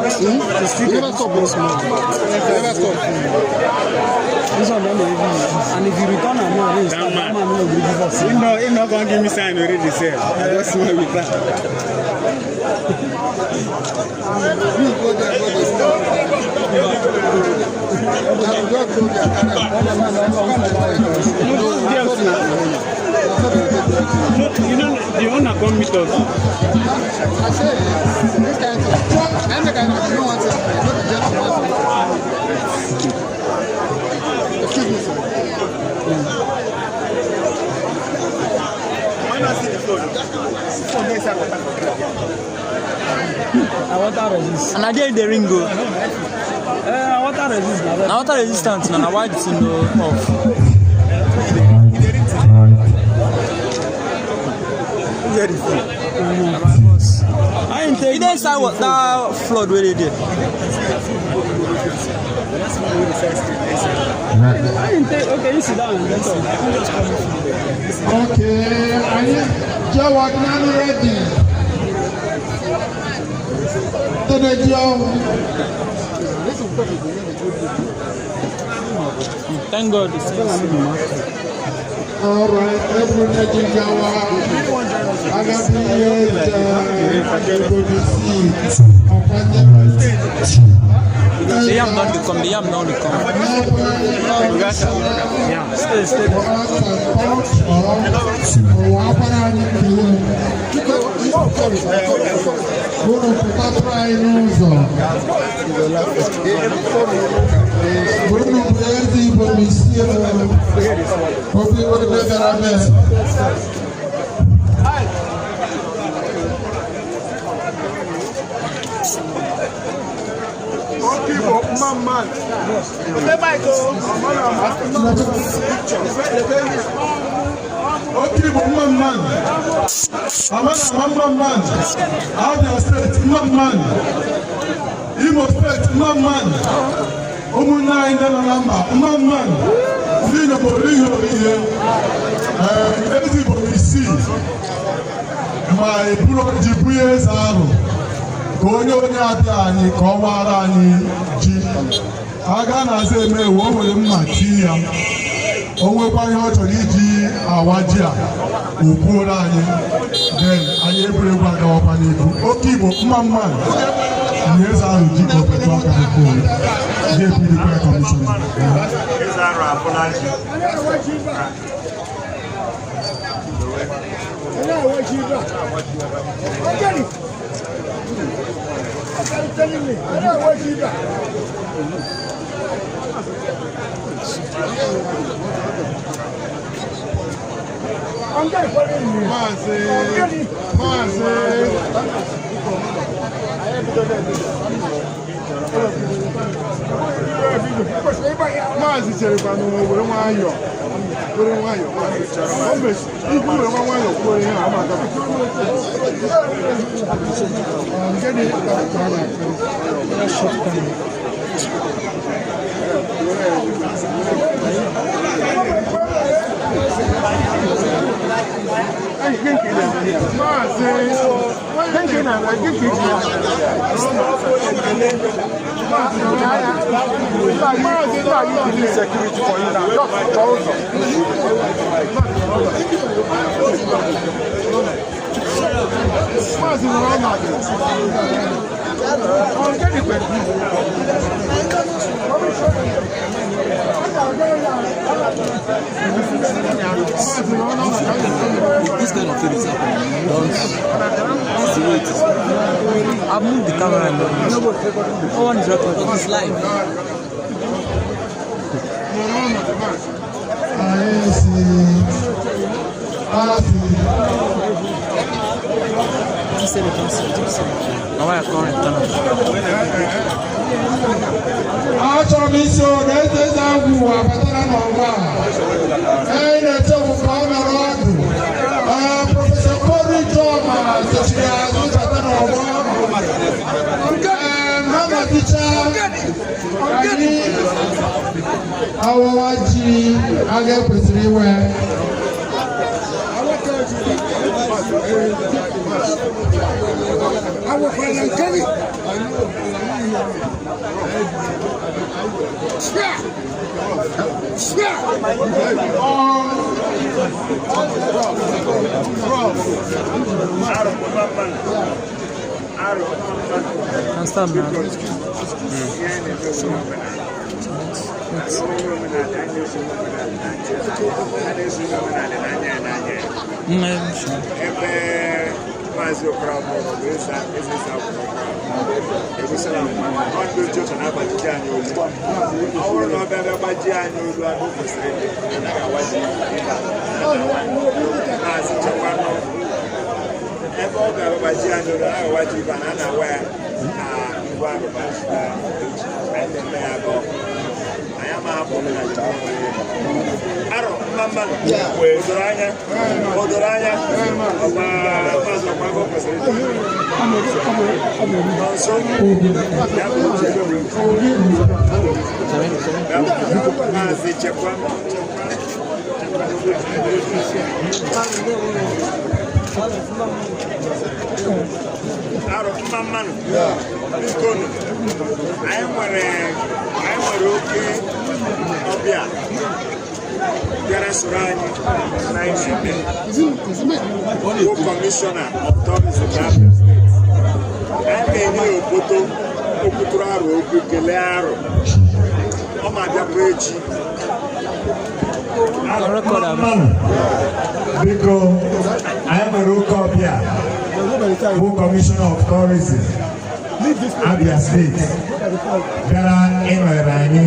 It's still never stop small.
Never stop.
This one don dey heavy. And if you return am now, rain start, that man no gree give us.
He no gonna give me sign already, sir. I just smile with that.
You go there, go there. I will just go there.
No, you know, the owner come meet us.
I say, this kind of thing. I'm the kind of no one says, not the gentleman. Excuse me, sir.
Why not see the floor? Phone dey inside water.
Na water resist.
And na there the ring go.
Eh, na water resist na.
Na water resistant na why the thing no off.
Where the phone?
I ain't take.
E dey inside that flood wey dey there.
I ain't take. Okay, you sit down and get up.
Okay, anyị jewa naanị ready. Ndị na-eji ọhụụ.
Thank God. It's
All right, every Nigeria,
The yam don dey come. The yam don dey come. Stay, stay.
Unu pụtatụrụ anyị n'ụzọ. Unu bụ eze Igbo n'isi elu. Ndị bịara mee.
Oke Igbo mma mma.
Oke Igbo mma mma. Ama na ama mma mma. Abia Steeti mma mma. Imo Steeti mma mma. Ụmụnne anyị ndị nọ na mba mma mma. Ndị Igbo ihe ihe. Ee, eze Igbo isii ma eburu ji bunye eze ahụ ka onye onye abịa anyị ka ọ wara anyị ji a gaa na-aza eme ewu, o were mma tii ya, o nwekwa ihe ọ chọrọ iji awa ji a o kwuola anyị, then anyị egwuregwu agawakwa n'ihu. Oke Igbo mma mma. Nye eze ahụ ji ka o metụ aka n'okwu ga-ebirikwa kọmishọna.
Eze arụ abụla ji.
Maazị Maazị Maazị cherekwanụ, were nwayọọ, were nwayọọ. O mesi ikwu, were nwa nwayọọ kwuo ihe a ama agaba. Nke dị ka a na-akpọ. Maazị Maazị Maazị
Security for you now. Just chọọ ụzọ.
Maazị nwere ọnọdụ. Ọ nke dịkwa. Maazị nwere ọnọdụ.
This kind of thing is happening. Don't. That's the way it is. I've moved the camera now. No one is recording. It's live.
Nwere ọnọdụ, Maazị.
Anyị si asị.
Just say the council. Just say. Now why I can't return am?
Achọrọ m isi na eze eze agwụ abatara n'ọgbọ a. Anyị na-echewu ka ọ nọrọ ọdụ. Ee, Prọfesọ Kori Joma sochiri azụ bata n'ọgbọ. Ee, ha nọdịcha, anyị awawa ji aga ekwesịrị iwe.
Arụ mma mma. Arụ mma mma.
Can start now.
Ihe anyị na-eme bụ omenala. Onye omenala, anyị na-eso omenala n'anya. A na-eso omenala n'anya ya n'anya ya.
Sure.
Ebe Maazị Okorafor bụ eze eze eze akwụkwọ egosila m ọ ndị oche oche na-agbajiji anyị olu. Ọ bụrụ na ọ bịa bịa gbajie anyị olu agụ kwesịrị ịdị, anaghị awaji ịba. Maazị chekwanụ ebe ọ bịara gbajie anyị olu, anaghị awaji ịba na a na-awa ya na ngwa arụba echi. Anyị na-eme ya bụ anyị ama hapụ omenala. Arọ mma mma. O doro anya, o doro anya. Ọkwa Maazị Ọkwago kwesịrị ịdị nọ nso ya bụ uche ya bụ Maazị chekwa chekwa chekwa. Arọ mma mmanụ. Bikonu, anyị nwere oke ọbịa bịara soro anyị na anyị na-eme bụ Kọmishọna of Tourism na Abia Steeti. Anyị na-enye ya obodo okwuturu arụ okwu kelee arụ ọ ma bịakwa echi.
I'll record am.
Mmanụ, biko, anyị nwere oke ọbịa bụ Kọmishọna of Tourism Abia Steeti bịara ịnọnyere anyị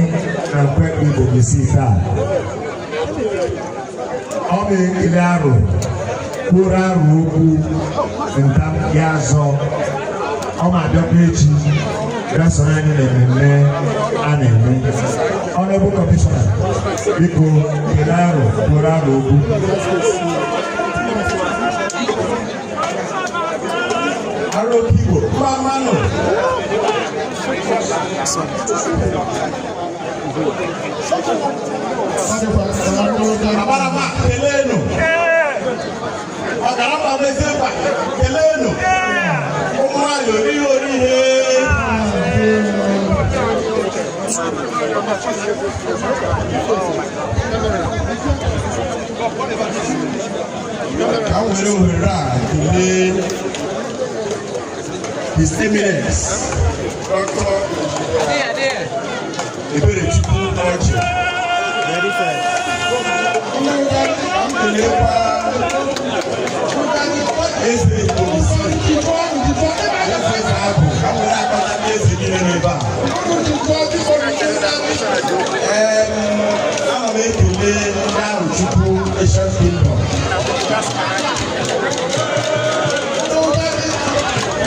na Nkwe Igbo taa. Ọ na-ekele arụ kwuoro arụ okwu nta ya azọ. Ọ ma abịakwa echi bịa soro anyị na mmemme a na-eme. Honorable Commissioner, biko kelee arụ, kwuoro arụ okwu.
Aro Igbo, mma mmanụ. Abarama, keleenụ. Ọgarama Meziekwa, keleenụ. Ụmụ nwanyị orihe orihe. Ka m were ohere a kelee His Eminence, Dr. Eberechukwu Ọjị. Ka m kelekwa Eze Ibomisi, Eze Eze Agụ, ka m were akpata ndị eze niile n'ebe a. Ana m ekele ndị Arụchukwu Asian Kingdom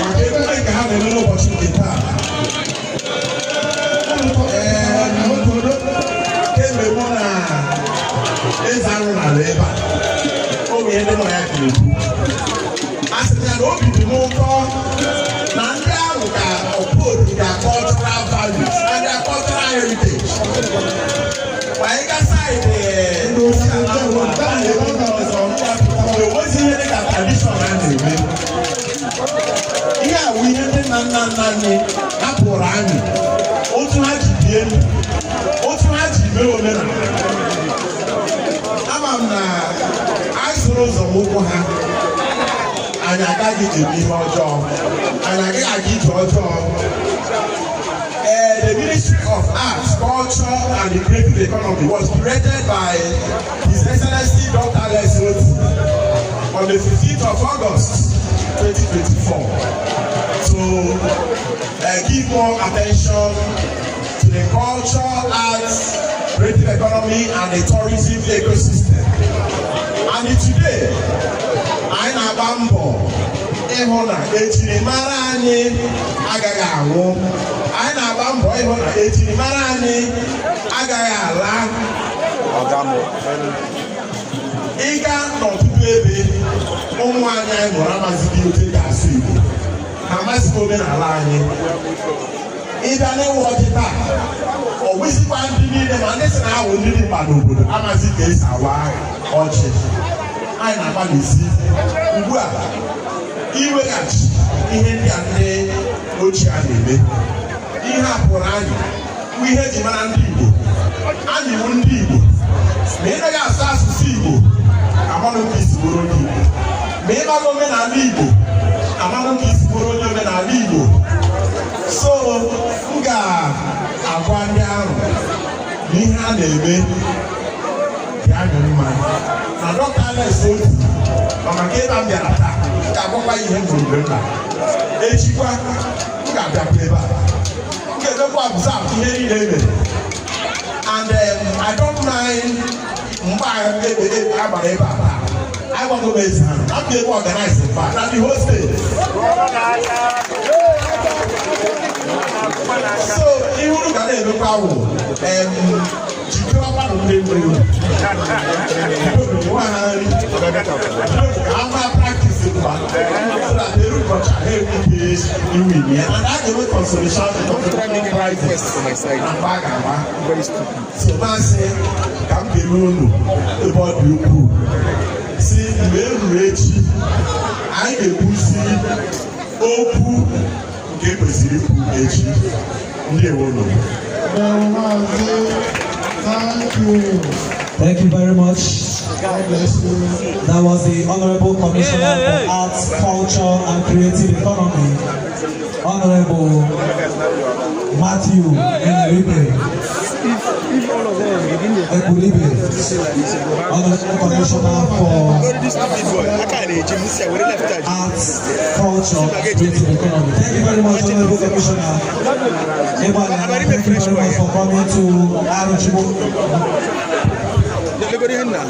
maka emume nke ha na-eme n'ụbọchị nke taa. Ee, kemgbe mụ na eze arụ n'ala ebe a, o nwere ndị mụ na ya ga-ekwu. A sị ya na obi dị m ụtọ na ndị ahụ ga-uphold their cultural values and their cultural heritage. Ma anyị ga side ọzọ, enwezi ihe dịka tradition a na-eme. Ihe a wụ ihe ndị nna nna nna anyị hapụrụ anyị, otu ha ji bie ndụ, otu ha ji mee omenala. Ama m na anyị soro ụzọ ụkwụ ha, anyị agaghị eme ihe ọjọọ, anyị agaghị aga ije ọjọọ. The Ministry of Arts, Culture and the Creative Economy was created by His Excellency Dr. Alex Otti on the 15th of August 2024 to give more attention to the culture, arts, creative economy and the tourism ecosystem. And today, anyị na-agba mbọ ịhụ na ejirimara anyị agaghị anwụ. Anyị na-agba mbọ ịhụ na ejirimara anyị agaghị ala. Ịga n'ọtụtụ ebe, ụmụ anyị anyị mụrụ amazighị otu e ga-asụ Igbo, ha amazighị omenala anyị. Ịbịa n'ịwa ọjị taa, ọ gwụzikwa ndị niile ma ndị sị na awụ ndị dị mkpa n'obodo amazi ka esi awa ọjị. Anyị na-agbalịsi ugbu a iweghachi ihe ndị a ndị ochie a na-eme. Ihe a pụrụ anyị bụ ihe eji mara ndị Igbo. Anyị bụ ndị Igbo. Ma ị naghị asụ asụsụ Igbo, amanụ ka isi bụrụ onye Igbo. Ma ị maghị omenala Igbo, amanụ ka isi bụrụ onye omenala Igbo. So m ga-agwa ndị ahụ na ihe a na-eme dị anyị mma na Dr. Alex Otti ma maka ebe m bịara taa, m ga-agwakwa ihe m hụrụ mgbe m lara. Echikwa m ga-abịakwa ebe a, m ga-emekwa observe ihe niile e mere. And I don't mind mgbe a gbara ebe a taa. Agwago m eze ahụ na m ga-eme organize mba na the whole state. So ihe unu ga na-emekwa wụ jikọrọkwanụ ndị mmiri unu nwa ha nri ka ha maa practice mgba so that eru ụbọchị ha enwe ike iwin ya. And a ga-enwe consolation prizes na mgbe a ga-agba. So masị ka m kelee unu ebe ọ dị ukwuu, si mgbe e ruru echi anyị ga-ekwuzi okwu nke kwesịrị ikwu echi. Ndewo nụ.
Thank you.
Thank you very much.
God bless you.
That was the Honorable Commissioner for Arts, Culture and Creative Economy, Honorable Matthew Enyeribe. Ekwuribe, Honorable Commissioner for Arts, Culture and Creative Economy. Thank you very much, Honorable Commissioner. Thank you very much for coming to Arochukwu.
They go in now.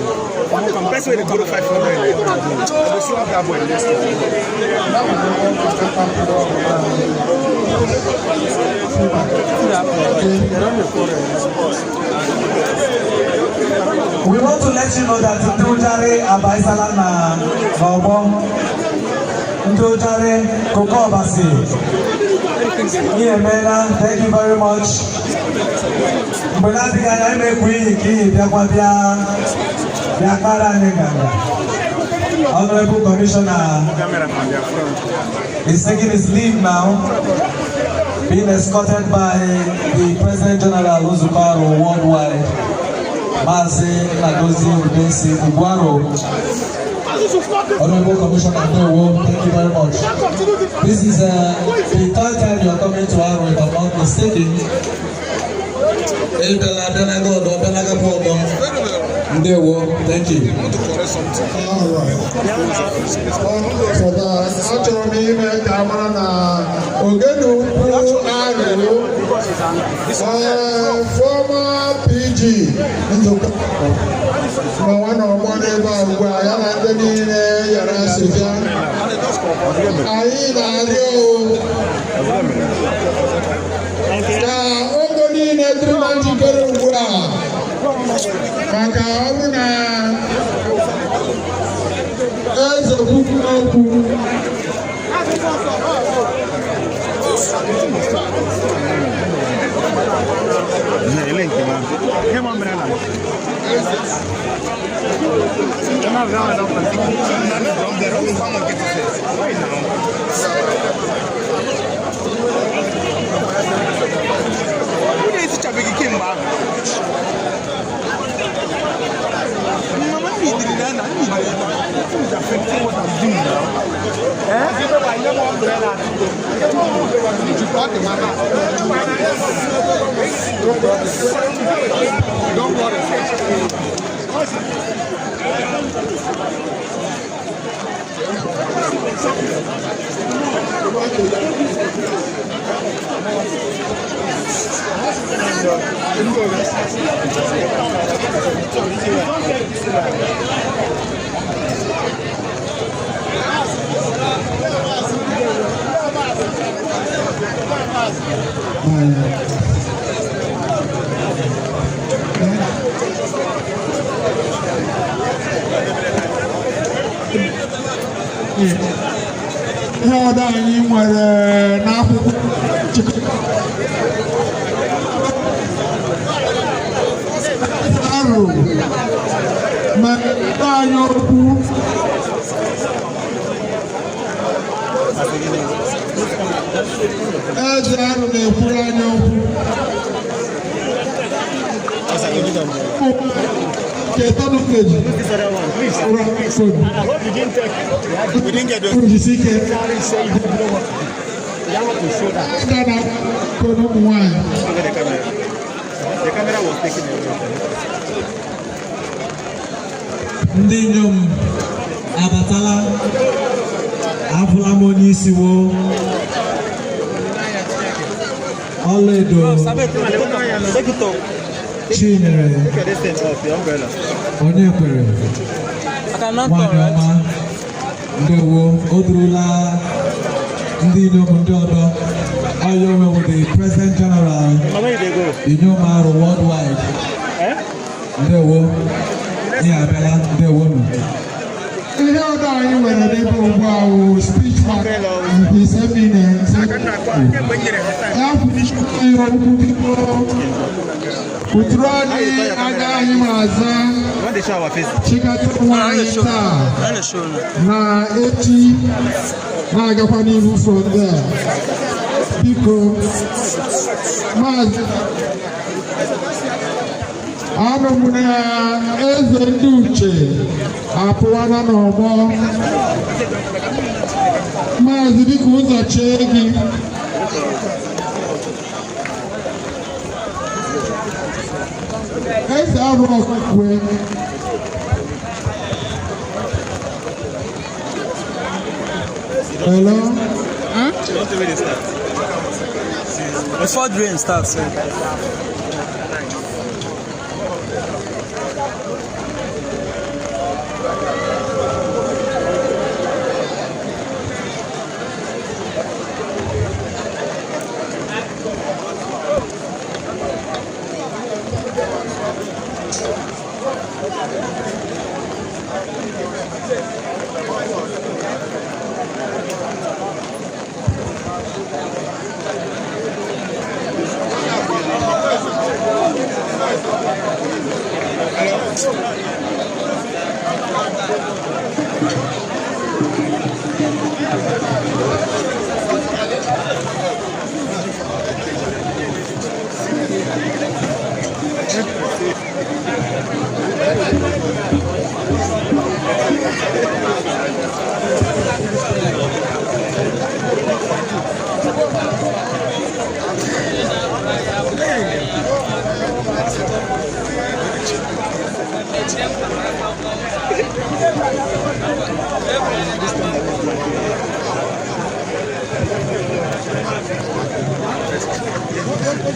Person wey dey borrow 500. I go slap that boy next time.
We want to let you know that ndị ụjarị abaisala na n'ọgbọ. Ndị ụjarị Koko Ọbasi ihe emeela. Thank you very much. Mgbe na-adịghị anya anyị na-ekwu iyi ka iyi bịakwa bịa bịa kpara anyị nganga. Honorable Commissioner is taking his leave now, being escorted by the President General Nzukọ Aro Worldwide, Maazị Nnadozie Udensi Ugwaro. Honorable Commissioner, ndewo, thank you very much. This is the third time you are coming to Aro, if I'm not mistaken. Ebela abịanaga ọdọ, abịanagakwa ọdọ. Ndewo, thank you.
All right. For that, achọrọ m ime ka a mara na Ogene Ukwu Aro, former PG nzukọ n'ọnwa na ọgbọ n'ebe a ugbu a, ya na ndị niile yara sịga, anyị na-arịọ o ka ogo niile dịrị na njikere ugbu a, maka ọ bụ na eze kwukwu okwu.
Ele nke ma. Ihe ma mere na. Onye esichabeghị kemgbe ahụ. Mama needed na na needed. It is affecting what I'm doing now. Eh? Don't worry.
Ihe ọdọ anyị nwere n'akwụkwọ nchịkọta arụ ma anyị okwu. Eze Arụ na-ekwuru anyị okwu ketọnụ keji.
We didn't get those.
Jisi ike aga na kono ụmụ nwanyị.
Look at the camera. The camera was taken away.
Ndị inyom abatala. Abụla m onye isi wo ọlaedo.
Take it off.
Chinyere
Take this thing off, your umbrella.
onye kwere.
I cannot talk,
Nwanyị
right?
ọma, ndewo. O durula ndị inyom ndị ọdọ ọya onwe with the President General.
Mama, where you dey go?
Inyom Arụ Worldwide.
Eh?
Ndewo, ihe abịala. Ndewo nụ.
Ihe ọdọ anyị nwere n'ebe ugbu a wụ speech for His Eminence. Ya kwuru okwu, biko kwuturu anyị aga anyị ma aza.
You want to show our face?
Chịkọta onwe anyị taa
I don't show now.
na echi na-agakwa n'ihu from there. Biko, maazị, anụ m na eze ndị uche apụwana n'ọgbọ. Maazị, biko, ụzọ chee gị. Eze Arụ Ọkwe. Hello.
Don't where they start.
Before the rain starts.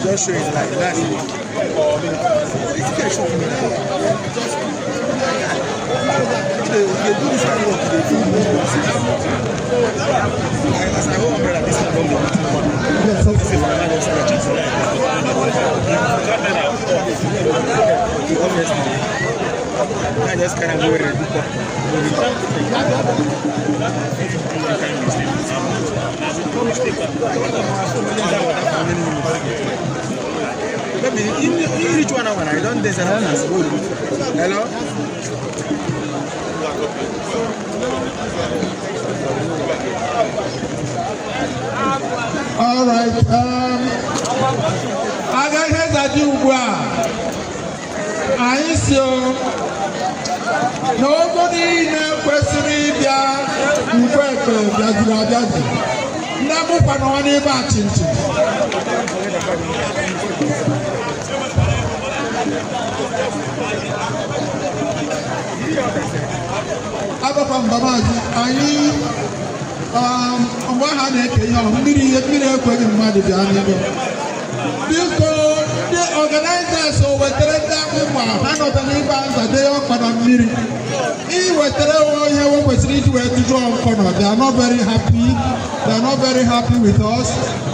Just show it like that. It's show me. They do this kind of work, they feel as I hold umbrella, this one don't be This is my man stretch it. Obviously, I just kind of go and look up. Maybe you reach 1 hour, I don't dance around. Hello?
All right. Agaghị ezaji ugbu a. Anyị si o na ogo niile kwesịrị ịbịa ugbu ekpe bịazuru abịazu. Ndị amụkwa nọ n'ebe a chinchin. Abakwa mba maazị anyị mgbe ha na-eke ihe ọhụrụ mmiri ihe mmiri ekweghị mmadụ bịa n'ebe. Biko ndị organizers o wetara ndị akpụkpa ha nọta n'ebe a nzade ya ọkpa na mmiri. Ị wetara ihe we kwesịrị iji wee tụjụọ nkọ nọ. They are not very happy. They are not very happy with us.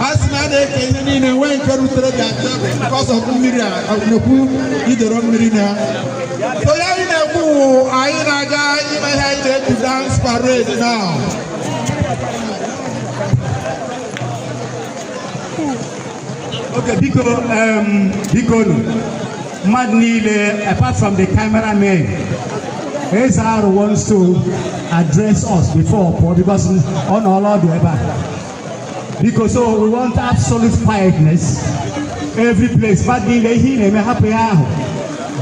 A sị na a na-eke ihe niile nwee nke rutere their table because of mmiri a na-ekwu idoro mmiri na ya. So ya anyị na-ekwu wụ anyị na-aga ime ihe anyị na-eji dance parade now.
Okay, biko, biko nu. Mmadụ niile, apart from the cameraman, Eze Aro wants to address us before pụọ because ọ nọ ọlọdụ ebe a. Biko, so we want absolute quietness. Every place, mmadụ niile ihe ị na-eme hapụ ya ahụ.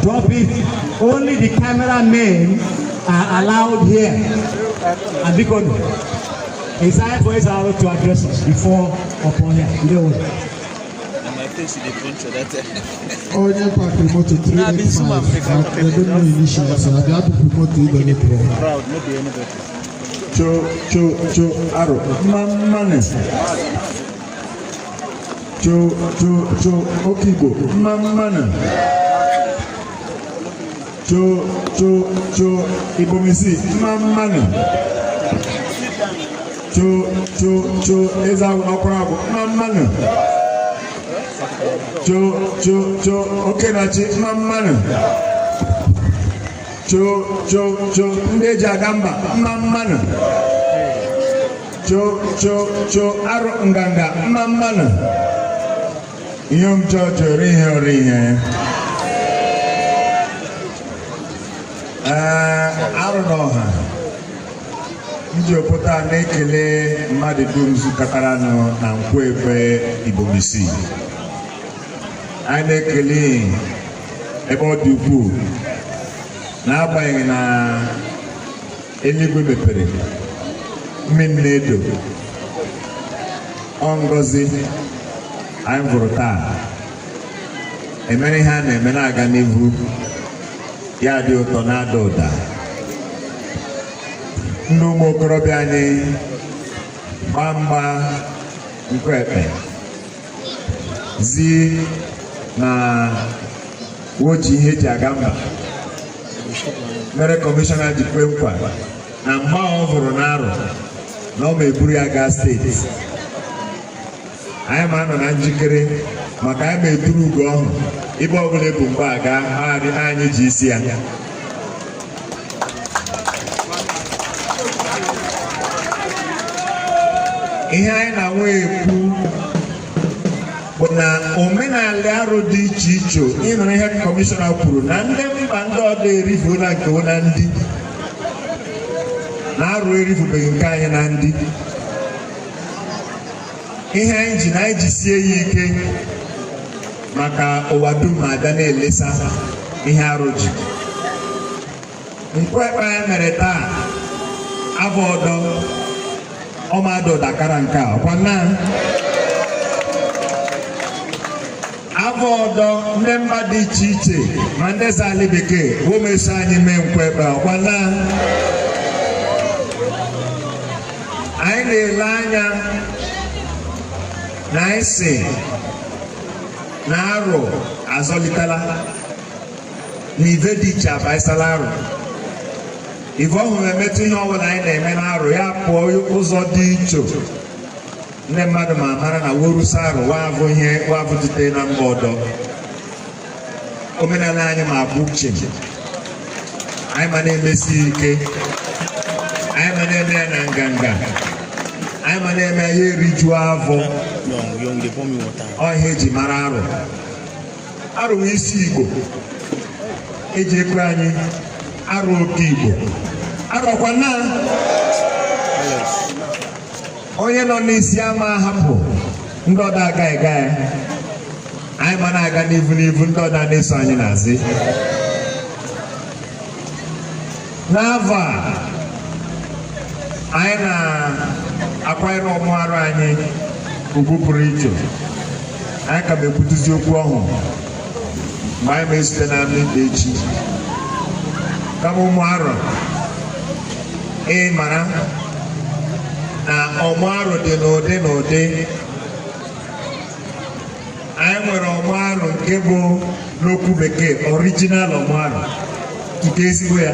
Drop it. Only the cameramen are allowed here. And biko nu, it's time for Eze Aro to address us before upon here. Ndewo.
My face dey punch that time.
Onye pakịrị moto
Nah, I've been zoom am,
385 na ebe mmiri initials abịa bupụ moto ibe gị pụọ.
Proud, no be anybody.
Cho cho cho aro mma mmanụ. Cho cho cho oke Igbo mma mmanụ. Cho cho cho Ibomisi mma mmanụ. Cho cho cho eze agwụ n'ọkwara agwụ mma mmanụ. Cho cho cho okenachi mma mmanụ. Cho cho cho ndị eji aga mba mma mmanụ. Cho cho cho arụ nganga mma mmanụ. Ihe m chọọ chọrọ ihe ọrụ ihe. Ee, arụ n'ọha ndị opụta na-ekele mmadụ dum zukọtara nụ na Nkwekwe Ibomisi. Anyị na-ekele ebe ọ dị ukwuu n'agbanyeghị na eluigwe mepere mmiri na-edo ọ ngọzi anyị vụrụ taa emere ihe a na-eme na-aga n'ihu ya dị ụtọ na-ada ụda. Ndị ụmụ okorobịa anyị gbaa mgba Nkwekpe zi na woji ihe eji aga mba mere kọmishọna ji kwe nkwa na mgba ọ vụrụ n'arụ na ọ ma eburu ya gaa steeti. Anyị ma nọ na njikere maka anyị ma eturu ugo ọhụụ ebe ọbụla ebu mgba aga anyị ji isi ya. Ihe anyị na-anwa ekwu bụ na omenala arụ dị iche iche. Ịnụrụ ihe kọmishọna kwuru na ndị mba ndị ọdọ erifuola nke na ndị na arụ erifubeghị nke anyị na ndị ihe anyị ji na anyị ji sie ya ike maka ụwa dum ma abịa na-elesa ihe arụ ji. Nkwekpe anyị mere taa abụ ọdọ ọmadụ dakara nke a ọkwa na abụ ọdọ ndị mba dị iche iche ma ndị zali bekee womeso anyị mee nkwekpe ọkwa na anyị na-ele anya na anyị si na arụ azọlitela na ive dị iche abaisala arụ. Ife ọhụrụ emetụ ihe ọbụla anyị na-eme n'arụ ya pụọ ụzọ dị iche, ndị mmadụ ma mara na worusa arụ wavụ ihe wavụ dute na mba ọdọ. Omenala anyị ma bụ uche anyị ma na-emesi ike, anyị ma na-eme ya na nganga, anyị ma na-eme ya eriju afọ. Ọ ihe eji mara arụ. Arụ bụ isi Igbo eji ekwe anyị arụ oke Igbo arọkwa na onye nọ n'isi ama ahapụ ndị ọda agaghị aga ya. Anyị ma na-aga n'ivu n'ivu, ndị ọda na-eso anyị n'azị. N'afọ a anyị na-akwanyere ọmụ arụ anyị ugwu pụrụ iche. Anyị ka ma ekwutuzi okwu ọhụụ mgbe anyị ma ezute na ikpe echi. Kama ụmụ arọ, ị mara na ọmụ arụ dị n'ụdị n'ụdị. Anyị nwere ọmụ arụ nke bụ n'okwu bekee original ọmụ arụ, nke ezigbo ya.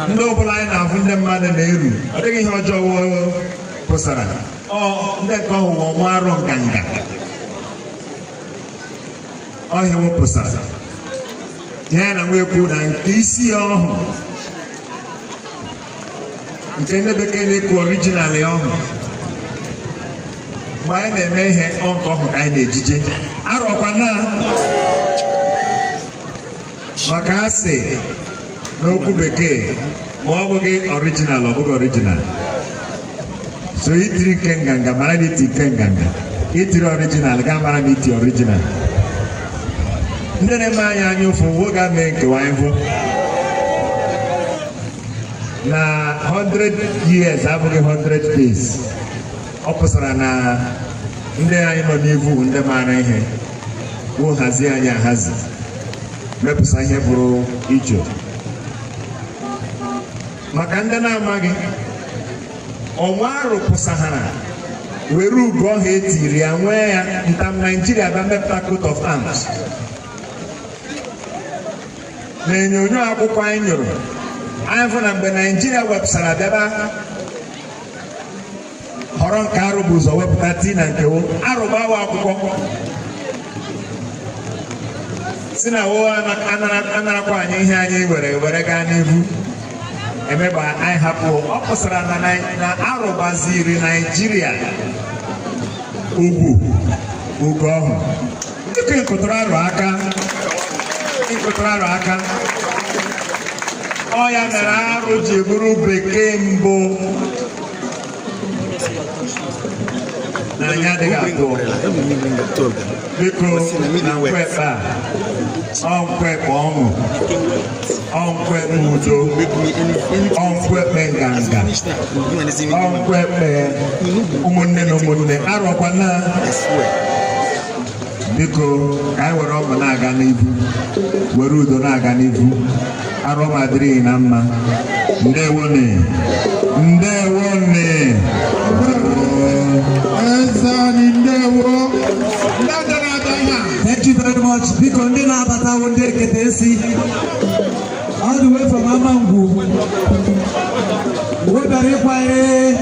Ndị ọbụla anyị na-afụ ndị mmadụ na-eru, ọ dịghị ihe ọjọọ pụsara ọ ndị nke ọhụụ ọmụ arụ nganga ọhịa wepụsara ya na nwa ekwu na nke isi ya ọhụụ nke ndị bekee na-ekwu original ya ọhụụ. Mgbe anyị na-eme ihe ọ nke ọhụụ ka anyị na-ejije arọkwa na maka asị n'okwu bekee ma ọ bụghị original, ọ bụghị original. So itiri nke nganga mara na iti nke nganga, itiri original ga mara na iti original. Ndị na-eme anyị anya ụfụ wo ga mee nkewa anyị hụ na 100 years abụghị 100 days. Ọ pụtara na ndị anyị nọ n'ivu bụ ndị maara ihe wo hazie anyị ahazi mepụta ihe bụrụ iche. Maka ndị na-amaghị, ọnwa arụ pụsahara were ugo ọha etiri ya nwee ya ntam Naijiria bịa mepụta coat of arms. Na onyonyo akwụkwọ anyị nyụrụ anyị fụ na mgbe Naijiria wepụsara bịaba họrọ nke arụ bụ ụzọ wepụta tii na nkewo arụ gbawa akwụkwọ si na wo anarakwa anyị ihe anyị were were gaa n'ihu emegba anyị hapụ. Ọ pụsara na arụ gbaziri Naijiria ugwu ugo ọhụụ. Dịka nkụtụrụ arụ aka, nkụtụrụ arụ aka ọ ya mere arụ ji bụrụ bekee mbụ na anyị adịghị abụọ. Biko na nkwekpe a, ọ nkwekpe ọṅụ, ọ nkwekpe udo, ọ nkwekpe nganga, ọ nkwekpe ụmụnne na ụmụnne arọkwa na biko ka anyị were ọṅụ na-aga n'ihu, were udo na-aga n'ihu. Arọ ma dịrị na mma. Ndewone, ndewone.
Eze anyị, ndewo. Ndị ọjọọ na-abịa ihe a.
Thank you very much. Biko ndị na-abatawo ndị ekete esi all the way from Amangwu webara ịkwanyere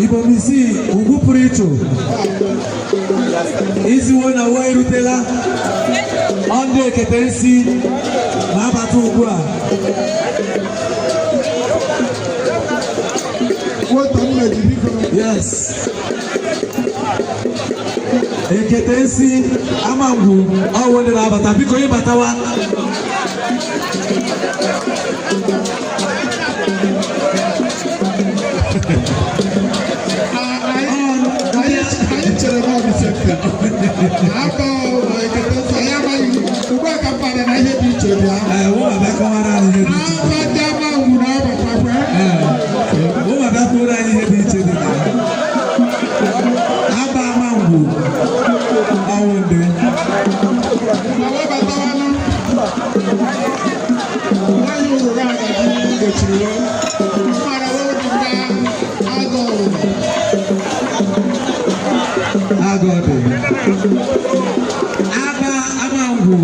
Ibomisi ugwu pụrụ iche iziwo na uwe erutela. Ọ ndị ekete esi na-abata ugbu a.
Woto mmeji, biko.
Yes. Ekete nsi Amangwu ọwụ ndị na-abata, biko ịbatawa.
Anyị chere na ọ bụ same thing. Aba Ekete nsọ, anyị amaghị ugbu a ka m mara na ihe dị iche dị ahụ.
Ee, wụ ma bịa kọwara anyị ihe dị iche.
Aba ndị Amangwu na-abatakwa.
Ee, wụ ma bịa kwuoro anyị ihe dị iche dị na ya. Aba Amangwu ọwụ ndị.
Ma webatawanụ. Nwaanyị ụrụrụ agaji gbochiri ya. Mara wee dị nga agụ ọrụrụ.
Agụ dị. Aba Amangwu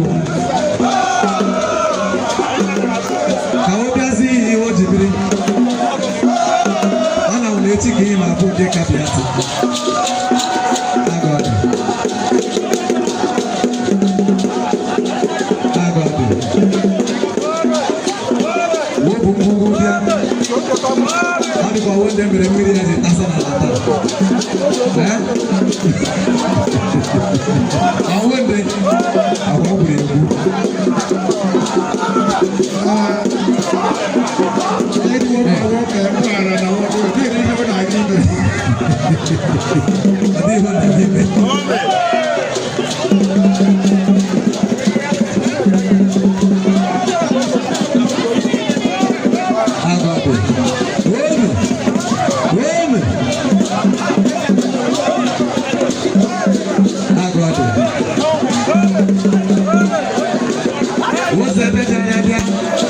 ka ọ bịazi ihe o ji biri. Ọ na nwere echi ka ihe ma bụ nke ka bịa ntị. Agụ dị. Agụ dị. Wepụ ngwugwu bịa. Ọ dịka ọwụ ndị mere mmiri ya ji tasa n'ala taa. Eh? Ọwụ ndị agwa gwuru egwu.
Ndị nwoke mara na nwoke, ọ dịghị ihe ọ na-aga ime.
Ọ dịghị ihe ọ na-aga ime. Agụ dị. Wenu! Wenu! Agụ dị. Ụzọ ebe dị anya bịa.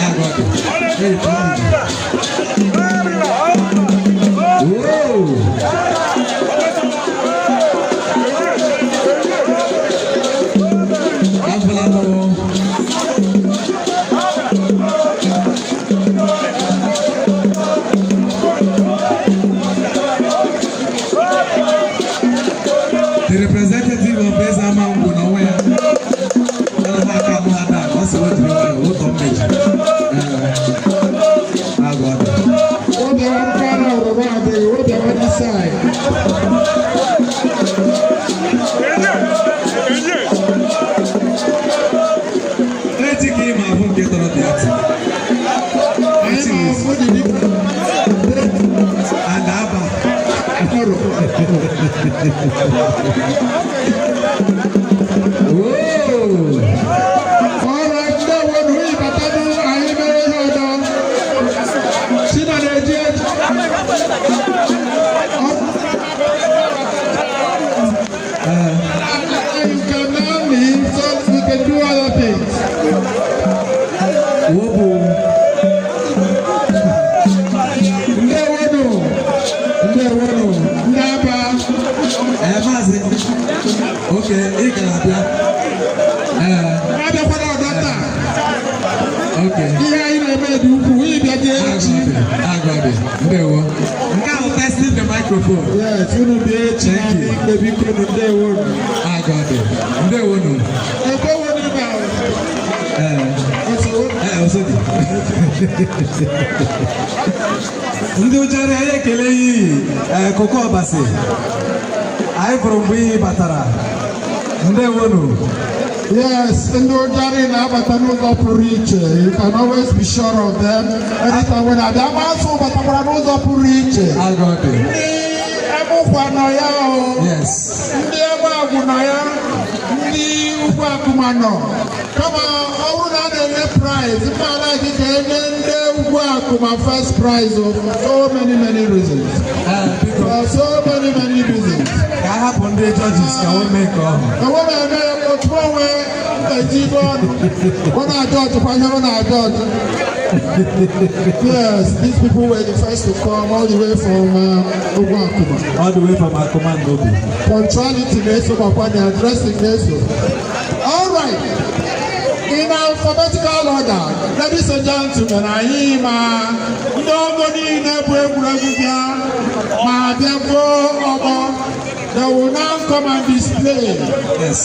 Agụ dị. Ee, Whoa! Abụla m o. The representative of Eze Amangwu n'onwe ya. Ọ na aka mụ ha taa, ọ sị o jiri nwayọọ, ụtọ mmeji. Ee, agụ ọ dị.
Obiara mpaghara ọrụrụ adịghị, obiara this side.
Echi ka ị ma abụ nke tọrọ dị atị.
Anyị ma afụ the difference.
And Aba.
Ọrụ.
Oh!
Ọrụ ndị wenu ịbatanụ anyị mere ihe ọdọ. Si na na-eji eji. You can now leave so we can do other things.
Wobụ.
Ndewonu, ndewonu, ndị Aba.
Ee, maazị. Oke, ị gara abịa. Ee,
Abịakwana ọdọ taa.
Oke.
Ihe anyị na-eme dị ukwuu, ịbịa dị echi.
Agụ dị. Ndewo. Nke ahụ testing the microphone.
Yes, unu bịa echi na
Thank you.
ikpe biko nụ, ndewonu.
Agụ dị. Ndewo nụ.
Ekwewo n'ebe ahụ.
Ee.
Osowo.
Ee, osodi. Ndị ụjarị anyị ekele iyi ee koko ọbasi. Anyị fụrụ mgbe iyi batara. Ndewonu.
Yes, ndị ụjarị na-abata n'ụzọ pụrụ iche. You can always be sure of them. Anytime when abịa, amasụ batakwara n'ụzọ pụrụ iche.
Agụ dị.
Ndị Emụkwa nọ ya o.
Yes.
Ndị Ebe nọ ya. Ndị Ugwu Akụma nọ. Kama ọ bụrụ na a na-enye prize, mma anaghị ka enye ndị Ugwu Akụma first prize o, for so many many reasons.
Ee, biko.
For so many many reasons.
Ka a hapụ ndị judges ka o mee nke ọhụ.
Ka wọ́n máa eme otu onwe nkeji ibe ọnụ. Wọ́n na-ajọ ọjụkwa ihe wọ́n na-ajọ ọjụ. Yes, these people were the first to come all the way from Ugwu Akuma.
All the way from Akuma Ngobi.
Punctuality na-eso makwa na dressing na-eso. All right. In alphabetical order, ladies and gentlemen, anyị ma ndị ọgọ niile bụ egwuregwu bịa ma bịa gboo ọgbọ. They will now come and display.
Yes.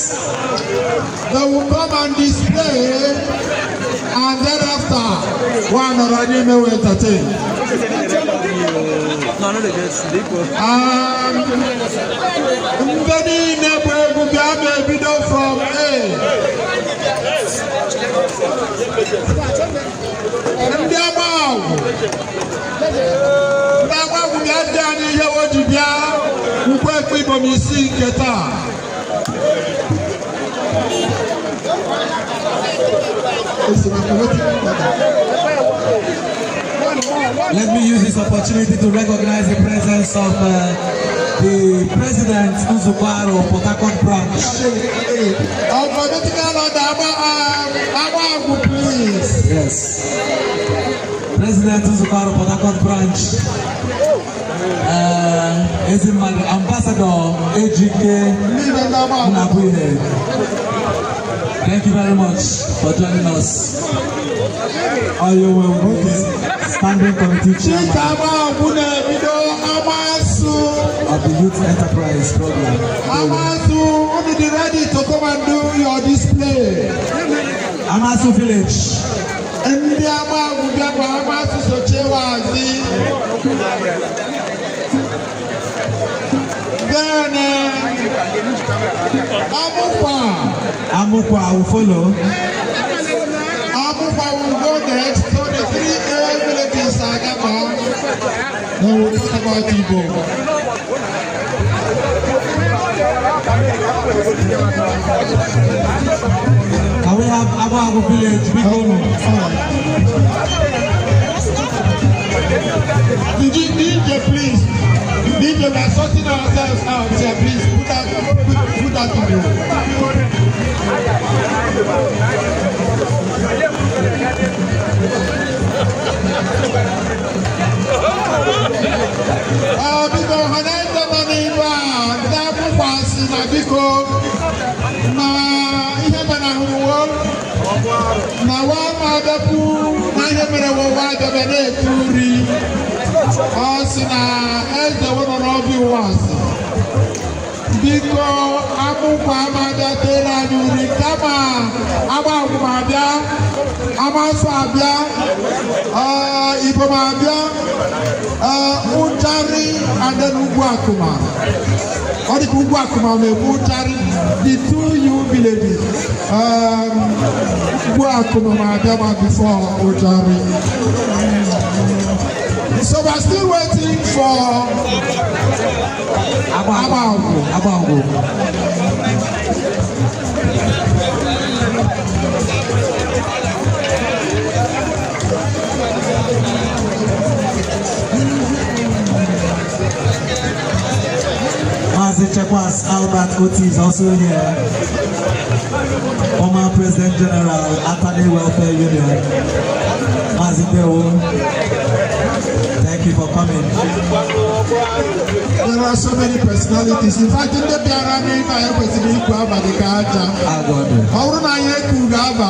They will come and display, and thereafter, one nọrọ n'ime wee entertain.
No, I no dey get sleep.
Ndị niile bụ egwu bịa ma ebido from A. Ndị Amagwụ, ndị Amagwụ, bịa dị anyị ihe o ji bịa Nkwo Ekpe Ibom Isii nke taa. Esi na wetin.
Let me use this opportunity to recognize the presence of the President, Nzukọ Aro Port Harcourt branch.
Alphabetical order, Amagwụ, please.
Yes. President, Nzukọ Aro Port Harcourt branch. Ezimmadụ Ambassador Ejike
Ndị ndị Amagwụ.
Nnabuihe. Thank you very much for joining us. All your well, standing committee
Chika
chairman
Amagwụ na-ebido Amasu.
of the Youth Enterprise Program.
Amasu, unu dị ready to come and do your display?
Amasu Village.
Ndị Amagwụ bịakwa, Amasu sochie wazi. Then Amụkwa.
Amukwa will follow.
Amụkwa will go next. So the three A villages are gaba. Then we'll talk about Igbo.
Can we have Abu Village? Biko nụ.
Did you DJ, please? DJ, we are sorting ourselves out here. Please put that video. Biko, ọhaneze nọ n'ebe a, ndị Amụkwa sị na biko na ihe mere ahụwo na wa ma abịapụ na ihe mere wụwa abịabịa na-etu nri. Ọ sị na eze nọ n'ọbịa ụwa sị biko, Amụkwa ama abịa tere anyị uri, kama Agbagwụ ma abịa, Amasụ abịa, Igbo ma abịa, Ụjarị and then Ugwu Akụma. Ọ dịka Ugwu Akụma ma ekwu Ụjarị, the two U villages. Ugwu Akụma ma abịa ma before Ụjarị. So we are still waiting for Agbagwụ.
Agbagwụ. Mazi Chekwas Albert Oti is also here. Former President General, Atani Welfare Union. Mazi Dewo, thank you for coming.
There are so many personalities. In fact, ndị bịara n'ime anyị kwesịrị ikwu abalị ka aja.
Agọdụ.
Ọ bụrụ na anyị ekwughị aba,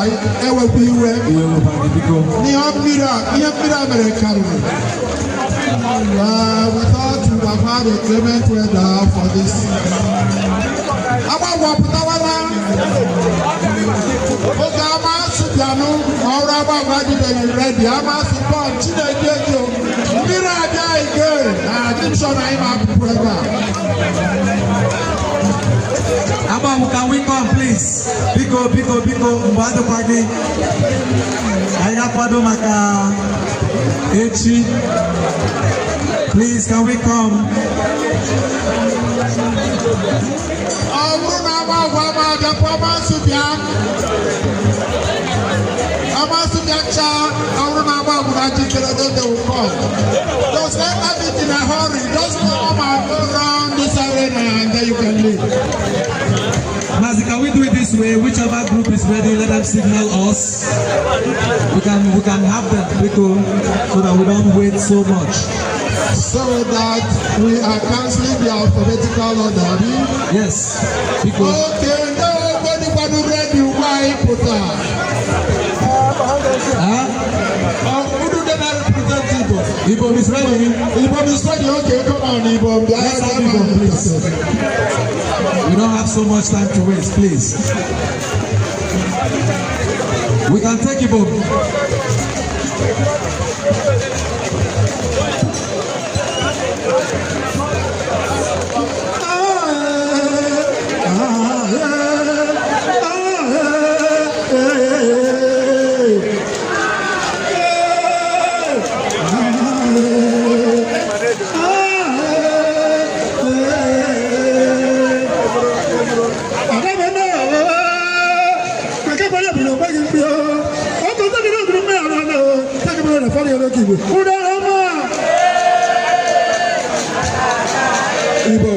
ewekwa iwe.
Iwe wekwa gị, biko.
N'ihe mmiri a, ihe mmiri a mere karịrị. We thought we would have had a clement weather for this. Agbagwọ pụtawala. Oge Amasụ bịanụ, ma ọrụ Agbagwọ adịbeghị ready. Amasụ pọm Chineke ego. Mmiri abịa again. Na adị m sure na anyị ma apụpụ ebe a.
Agbagwụ, can we come, please? Biko, biko, biko, mgbe adịkwa gị. Anyị ga-akwado maka echi. Please, can we come?
Ọ bụrụ na Agbagwụ ama abịakwa, Amasụ bịa. Amasụ bịachaa, ọ bụrụ na Agbagwụ na njikere, then they will come. Just let everything in a hurry. Just come and go round this arena and then you can leave.
Mazi, can we do it this way? Whichever group is ready, let them signal us. We can have them, biko, so that we don't wait so much.
So that we are cancelling the alphabetical order, abi?
Yes. Biko.
Okay, nobody kwado ready ugbu anyị pụta.
Huh?
Unu dey na represent Igbo.
Igbo is ready.
Igbo is ready, okay, come on, Igbo. Bịa.
Let's have Igbo, please. We don't have so much time to waste, please. We can take Igbo.
na fọdụ oke Igbo. Unu ọma Igbo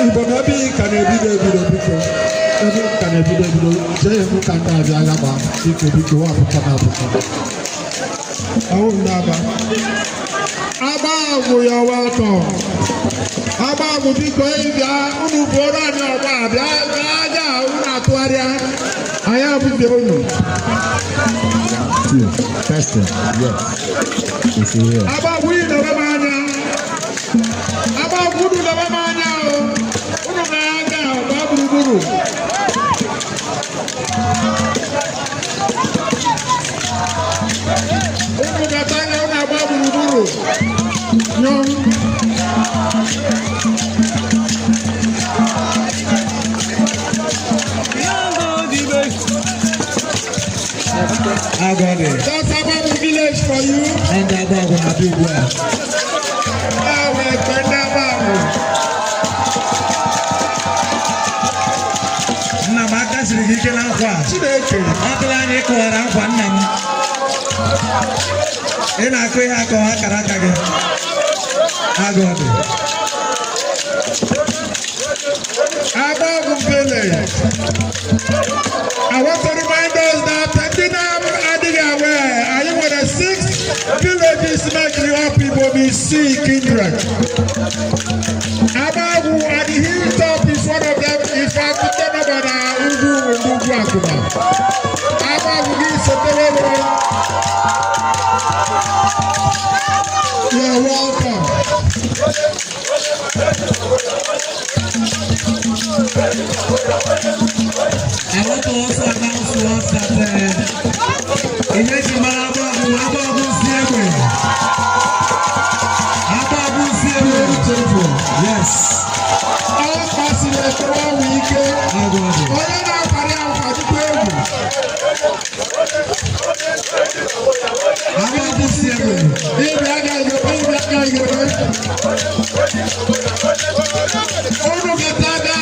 Igbo na ebe ị ka na-ebido ebido, biko, ebe ị ka na-ebido ebido, jee hụ ka ndị abịa agha gbaa. Biko, biko, wapụta na apụta ọhụ ndị Aba. Aba agwụ ya, welcome. Aba agwụ, biko, enyi, bịa. Unu buoro anyị ọgba, bịa, bịa aja unu atụgharịa anyị abụghị unu.
Two. Testing. Yes. It's here.
Aba agwụ, yi lebe m anya. Aba agwụ, unu lebe m anya o. Unu ga-aga gbaa gburugburu. Unu gata anya, unu agba gburugburu nyọm.
Agadi.
That's Ababu village for you.
Ndị Agbagwụ na-abịa ugbu a.
Awa ekpe ndị Ababu.
Nna m, aka siri gị ike na nkwa a.
Chineke.
Ọ dịla anya ịkụwara nkwa, nna m. Ị na-akụ ihe akọwa akara aka gị. Agadi.
Ababu village. I want to remind us that ndị na-adịghị aware, anyị nwere six villages making up Ibom Isii kindred. Ababu at the hilltop is one of them. If I could tell about ugwu ugwu Akụba. Ababu gị sotere m. You're welcome.
I want to also announce to us that ihe ji mara Agbagwụ, Agbagwụ si egbe. Agbagwụ si egbe.
Beautiful.
Yes.
Ọ kpasiri ekpere ọnwụ ike.
Agadi.
Onye na-akparị akwa dịkwa egwu.
Agbagwụ si egbe.
Ibi aka igebe, ibi aka igebe. Unu gata aga.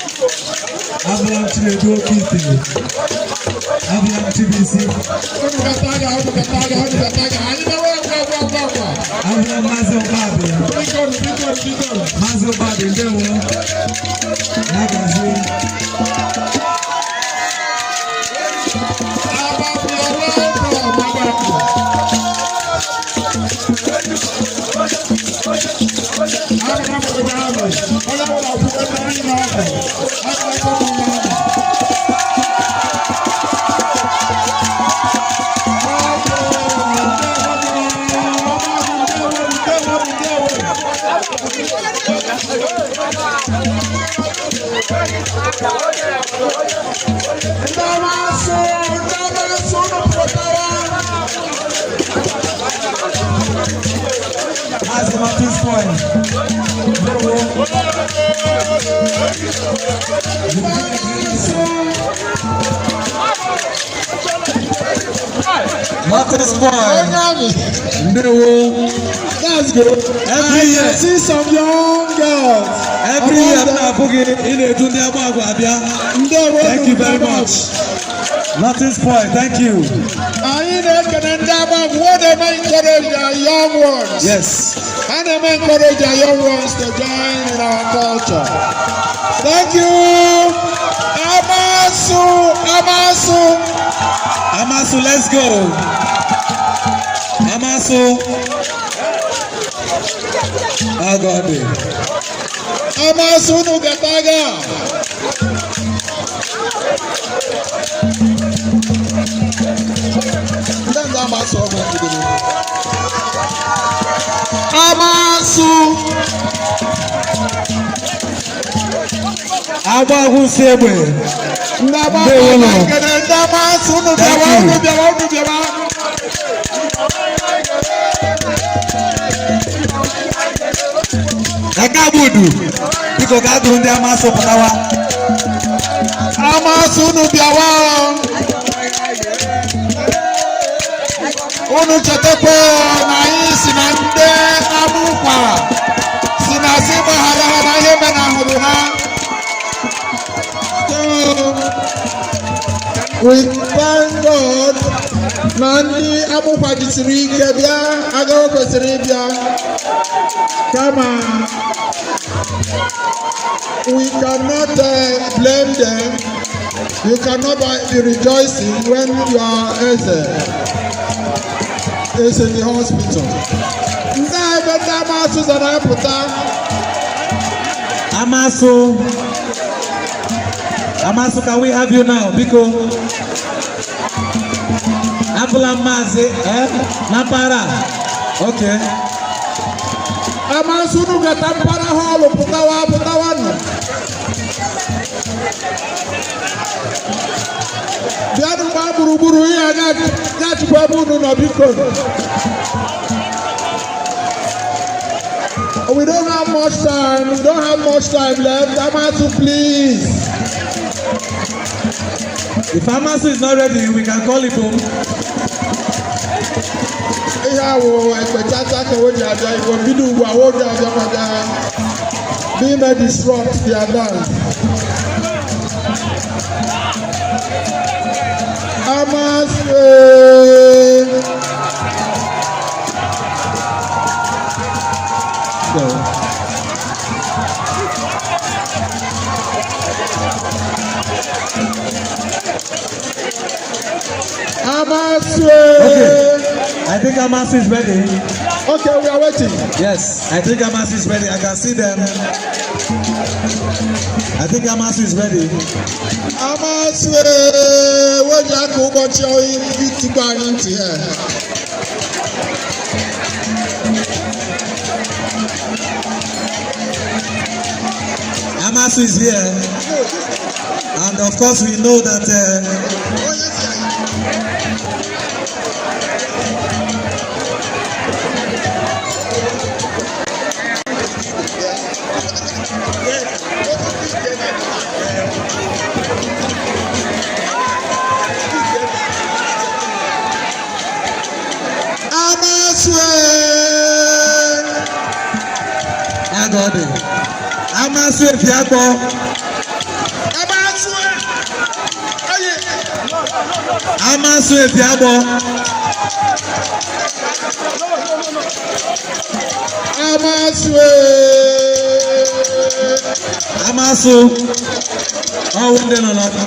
Abụla m Chinedu Oke Ite. Abụla m Chibuisi.
Unu gata aga, unu gata aga, unu gata aga. Anyị mewe ngwa ngwa ngwa ngwa.
Abụla m Maazị Ụkpabi.
Biko, biko, biko.
Maazị Ụkpabi, ndewo. Ya gazie.
Ababu, you're welcome, Ababu. Aga m ebe ahụ. Onye ọbụla kwuo na anyị na-apụ. Aga m ebe ahụ. Ndị amasụ, ndị amasụ, unu pụtara.
Maazị Martins Point. Ndewo.
Ndị amasụ.
Martins Point.
Onye amị.
Ndewo.
That's good.
Every
I
year.
can see some young girls.
Every year m na-afụ gị, ị na-edu ndị Agbagwụ abịa.
Ndewo.
Thank you very much. Nothing spoil. Thank you.
Anyị na-ekene ndị Agbagwụ. What na-eme encourage our young ones.
Yes.
A na-eme encourage our young ones to join in our culture. Thank you. Amasu, Amasu.
Amasu, let's go. Amasu. Agadi.
Amasu, unu gataga. Ndị ndị Amasu ọgwụ bidoro. Amasu.
Agbagwụ si egbe.
Ndị Agbagwụ
Ndewo nụ.
na-ekene ndị Amasu, unu bịawa,
Thank you.
unu bịawa, unu bịawa.
Aka gbudu. Biko, ka duru ndị Amasu pụtawa.
Amasu, unu bịawa o. Unu chetakwa na anyị si na ndị Amụkwa si na Na ndị amụkwajisiri ike bịa agaghị kwesịrị ịbịa, kama we cannot blame them. You cannot be rejoicing when your eze is in the hospital. Ndị a ebe ndị Amasụ zara apụta.
Amasu. Amasu, can we have you now? Biko. Abụla Maazị, eh? Na mpaghara. Okay.
Amasụ, unu gata mpara hall, pụtawa, pụtawa nụ. Bịanụ gbaa gburugburu ihe a nyachikwa ebe unu nọ, biko. We don't have much time. We don't have much time left. Amasu, please.
If Amasu is not ready, we can call Ibom.
Ihe a wụ ekpechacha ka o ji abịa Igbo bido ugbu a o ji abịa maka be disrupt their dance. Amasu. So. Amasu.
Okay. I think Amasu is ready.
Okay, we are waiting.
Yes, I think Amasu is ready. I can see them. I think Amasu is ready.
Amasu, weji aka ụbọchị itikwa anyị ntị ya.
Amasu is here. And of course, we know that
Amasu.
Agodi. Amasu Efiakpo.
Amasu. Aye.
Amasu Efiakpo.
Amasu.
Amasu. Ọwụ ndị nọ n'ọkụ.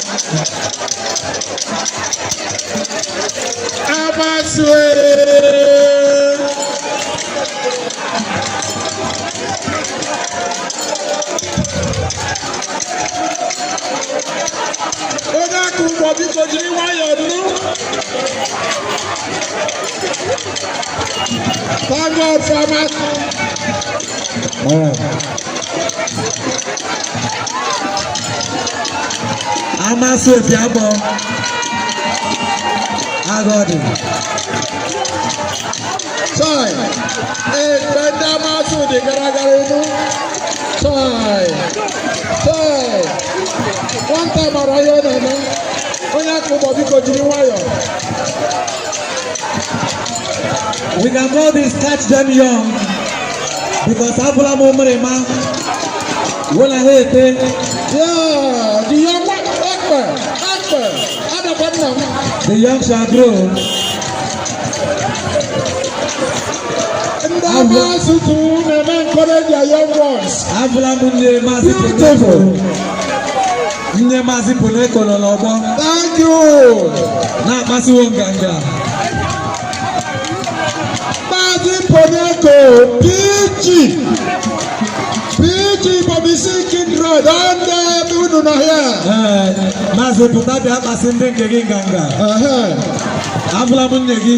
Amasu. Onye aka ụgbọ, biko jiri nwayọọ nụ. Thank God for Amasu.
Amasu Efiakpo. Agodi.
Chai. Ekpe ndị Amasu dị gara gara enu. Chai. Chai. Nwata mara ihe ọ na-eme. Onye aka ụgbọ, biko jiri nwayọọ.
We can call this catch them young because abụla m ụmụrịma wụ na ha ete.
Yeah, the young one, ekpe, ekpe, adakwa nna m.
The young shall grow.
Ndị Amasu tụ na-eme encourage their young ones.
Abụla m nne Maazị
Beautiful.
Poneko. Nne Maazị Poneko nọ n'ọgbọ
Thank you.
na-akpasiwo nganga.
Maazị Poneko, PG. PG Bobisi Kindred, ndị ebe unu nọ here.
Ee, Maazị, pụta bịa kpasị ndị nke gị nganga. Abụla m nne gị.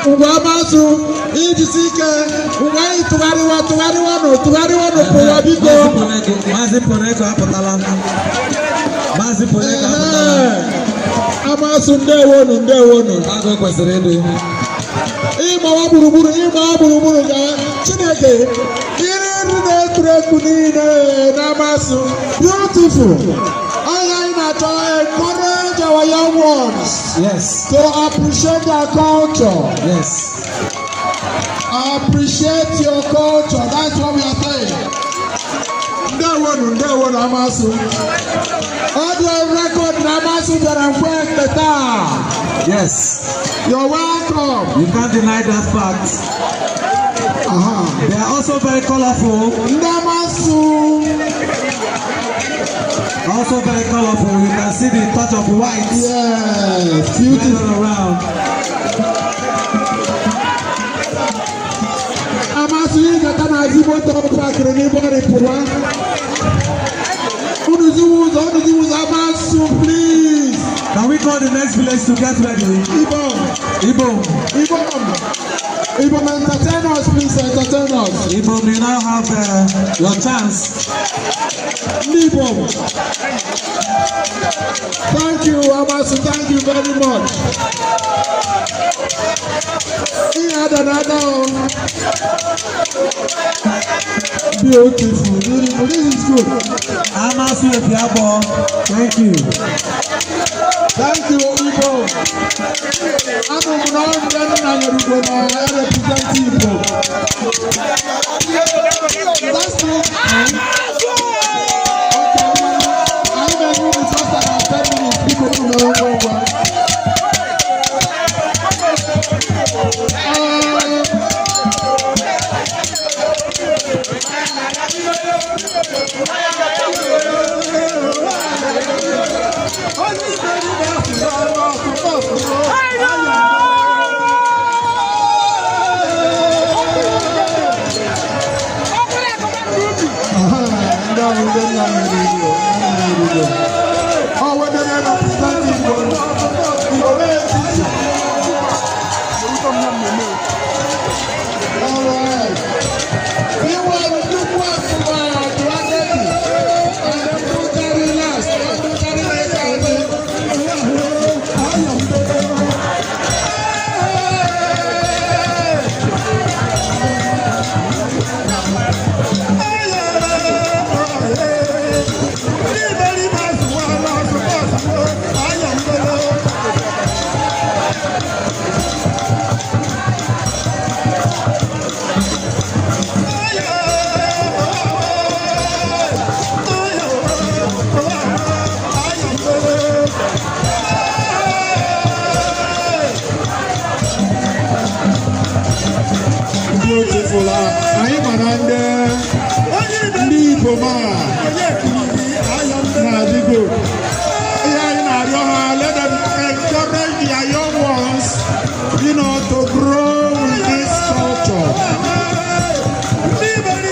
Ngwa Amasu, ijisi ike, ngwa anyị tụgharịwa, tụgharịwa nụ, tụgharịwa nụ, pụwa biko.
Maazị Poneko, Maazị Poneko apụtala. Maazị Poneko apụtala.
Ehe. Amasu, ndewonu, ndewonu.
Agụ kwesịrị ịdị.
Ịgbawa gburugburu, ịgbawa gburugburu ga Chineke iri nri na-ekuru eku niile na-amasị. Beautiful. Ọhịa anyị na-achọ, encourage our young ones to appreciate their culture. Appreciate your culture, that's what we are saying. Ndewonu, ndewonu, Amasụ. Ọ dị record na Amasụ bịara nkwe ekpe taa.
Yes.
You're welcome.
You can't deny that fact.
Aha.
They are also very colorful.
Ndị Amasụ.
Also very colorful. You can see the touch of white.
Yes, beautiful.
All around.
Amasụ ị gata na moto pakịrị n'ebe ọ rịpụwa. Unu ziwe ụzọ, unu ziwe ụzọ, Amasụ, please.
Can we call the next village to get ready?
Ibom.
Ibom.
Ibom. Ibom, entertain us, please, entertain us.
Ibom, you now have your chance.
Ndị Ibom. Thank you, Amasu. Thank you very much. Ihe ada na ada o. Beautiful, beautiful. This is good.
Amasu Efiabo, thank you.
Thank you, Igbo. Anụ m na ndị nna nyere Igbo na represent Igbo. That's true. Okay, anyị na-enye unu just about 10 minutes. Biko, unu mere ngwa ngwa. Ndị ahụ ndị nna nyere Igbo, nna nyere Igbo. Ọ wede na-represent Igbo. Igbo na-etiti. All right. Meanwhile, Nnukwu Akụma Duageti and then Bukari last. Bukari last. Beautiful. Anyị mara ndị Igbo ma na-adị good. Ihe anyị na-arịọ ha, let them encourage their young ones to grow with this culture. Ndị Igbo ndị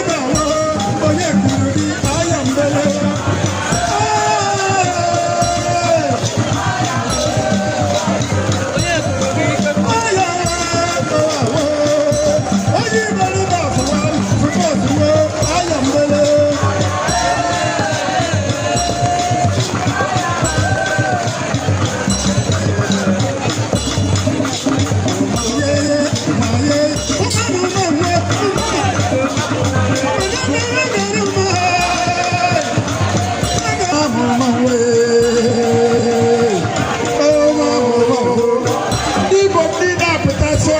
na-apụtasị.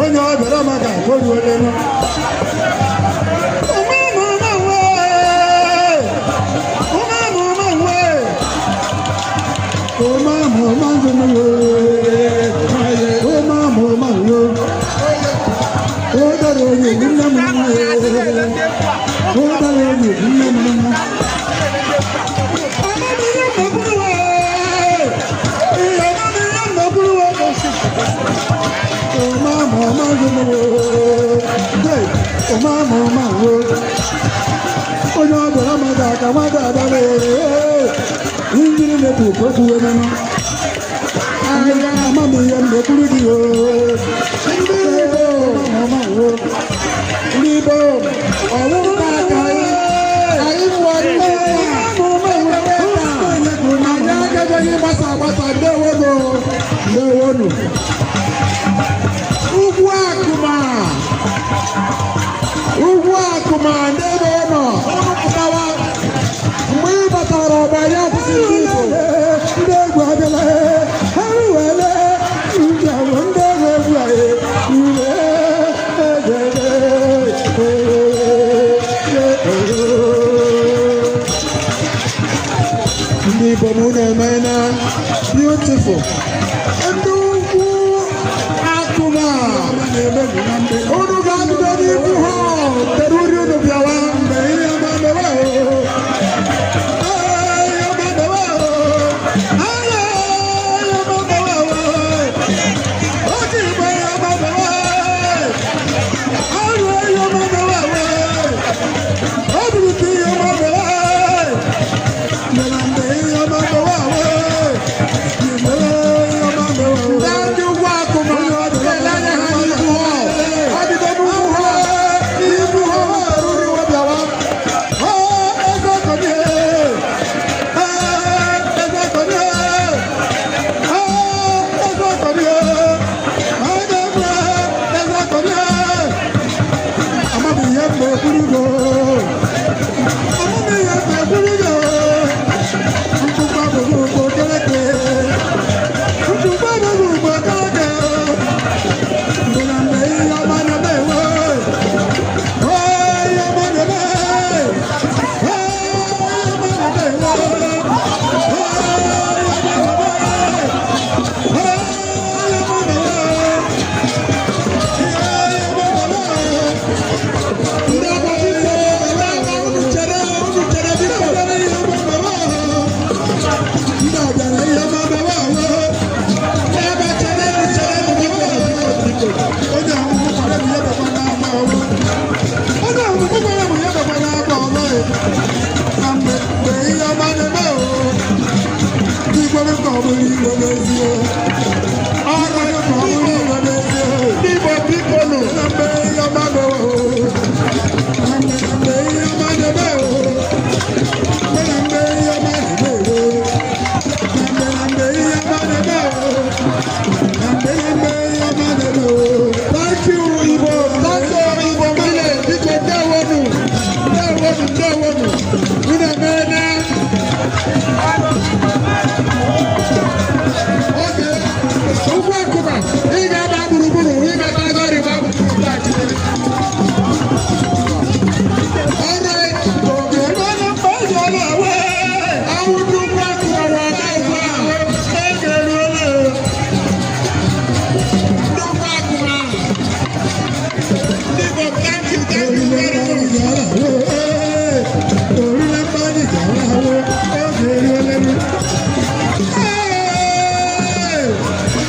Onye ọ bịara maka akpọruolenu. Onye ọ bịara maka aka nwata abịa mmiri na-ebu okwu nọ amamihe m na-ekwuru gị.
Ndị Igbo, ndị Igbo, ọwụ aka anyị nwere ihe anyị agaghị gbasa agbasa. Ndewonu, ndewonu. Ugwu Akụma, Ugwu Akụma, ndị ebe ọ nọ unu pụtawa mgbe ị batara ọgba ya, kwụsị. Ndị Igbo.
Ndị egwu.
Ibom, unu emeela. Beautiful. Ndị ugwu akụma, unu ga-abido n'ihu hall tere uri unu bịawa. Mgbe ihe ọma mewe o. Ee, ihe ọma mewe o. Ala, ihe ọma mewe o. Oge Igbo, ihe ọma mewe. Arụ, ihe ọma mewe o. Ọ bụrụ ka ihe ọma mewe. Mere mgbe ihe ọma mewe o. Ihe ọma mewe o. Ndị ugwu akụma, ele anya ha n'ihu hall. Ha bido n'ugwu hall, n'ihu hall tere uri wee bịawa. Ee, eze ọkọni, ee, eze ọkọni, ee, eze ọkọni, ee, eze ọkọni. Amaghị ihe mgbe ekwuru go. Amaghị ihe mgbe ekwuru go. Mkpụkpọ abụghị ugbo keleke. Mkpụkpọ abụghị ugbo keleke. Mgbe na mgbe ihe ọma na-eme ewe. Ee, ihe ọma na-eme. Ee, ihe ọma na-eme ewe. Ee, ihe ọma na-eme. Ee, ihe ọma na-eme. Ihe ọma na-eme. Ndị ọgbọ, biko, unu chere, unu chere, biko. Ihe ọma mewe ahụ. Ndị ọbịara, ihe ọma mewe ahụ. Ebe chere, chere, biko, biko. Onye ahụhụ kwara m ihe bịakwa n'ama ọrụ. Onye ahụhụ kwara m ihe bịakwa n'ama ọrụ. Na mgbe mgbe ihe ọma na-eme o. Igwe ka ọ bụrụ igwe n'ezie. Ọrụ ka ọ bụrụ igwe n'ezie. Ndị Igbo, biko nụ. Na mgbe ihe ọma mewe o. Na mgbe ihe ọma na-eme o. Na mgbe ihe ọma na-eme o. Na mgbe na mgbe ihe ọma na-eme o. Na mgbe na mgbe ihe ọma na-eme o. Thank you, Igbo. Thank you, Igbo village. Biko, ndewonu. Ndewonu, ndewonu. Unu emeela. Oge ugwu akụba, ị ga-aba gburugburu, ị ga-ata gọrị gba gburugburu. Alright, oge mmanụ mgbaji ọla awe. Awụ ndị ugwu akụba wụ ọba ugbu a. Oge eruola. Ndị ugwu akụba. Ndị Igbo, thank you, thank you very much. Orílẹ̀ mgbaji jọ̀wọ́ awe. Oge eruola. Hey!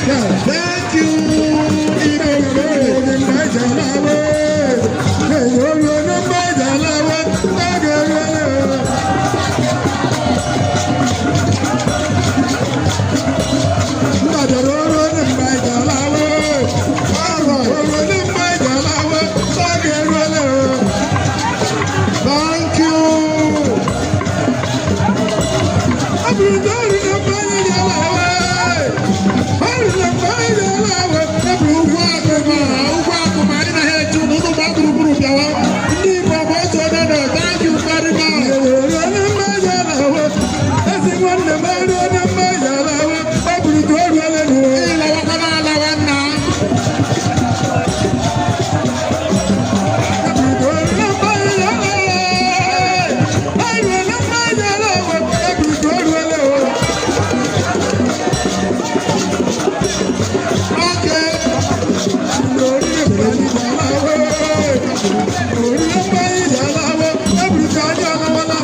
Yeah, thank you. Igbo village. Oge eruola. Mbadara ọrụ onye mgbe anyị ga-alawe. Ọrụ onye mgbe anyị ga-alawe. Oge eruola. Thank you. Ọ bụrụ na ọrụ na mgbe anyị ga-alawe. Ọrụ na mgbe anyị ga-alawe. Ọ bụ ugwu akụma, ugwu akụma anyị na ha eche unu, unu gbaa gburugburu bịawa. Ndị Igbo bụ otu onye nọ. Thank you very much. Onye mgbe anyị ga-alawe. Ezi nwanne m, ọrụ onye mgbe anyị ga-alawe. Ọ bụrụ ka o ruola n'ụwa. Ịlawakwa na-alawa nna. Ọ bụrụ ka o ruola mgbe anyị ga-alawe. Ọ ruola mgbe anyị ga-alawe. Ọ bụrụ ka o ruola o. Okay. Orí mgbe anyị ga-alawe. Orí mgbe anyị ga-alawe. Ọ bụrụ ka anyị alawala.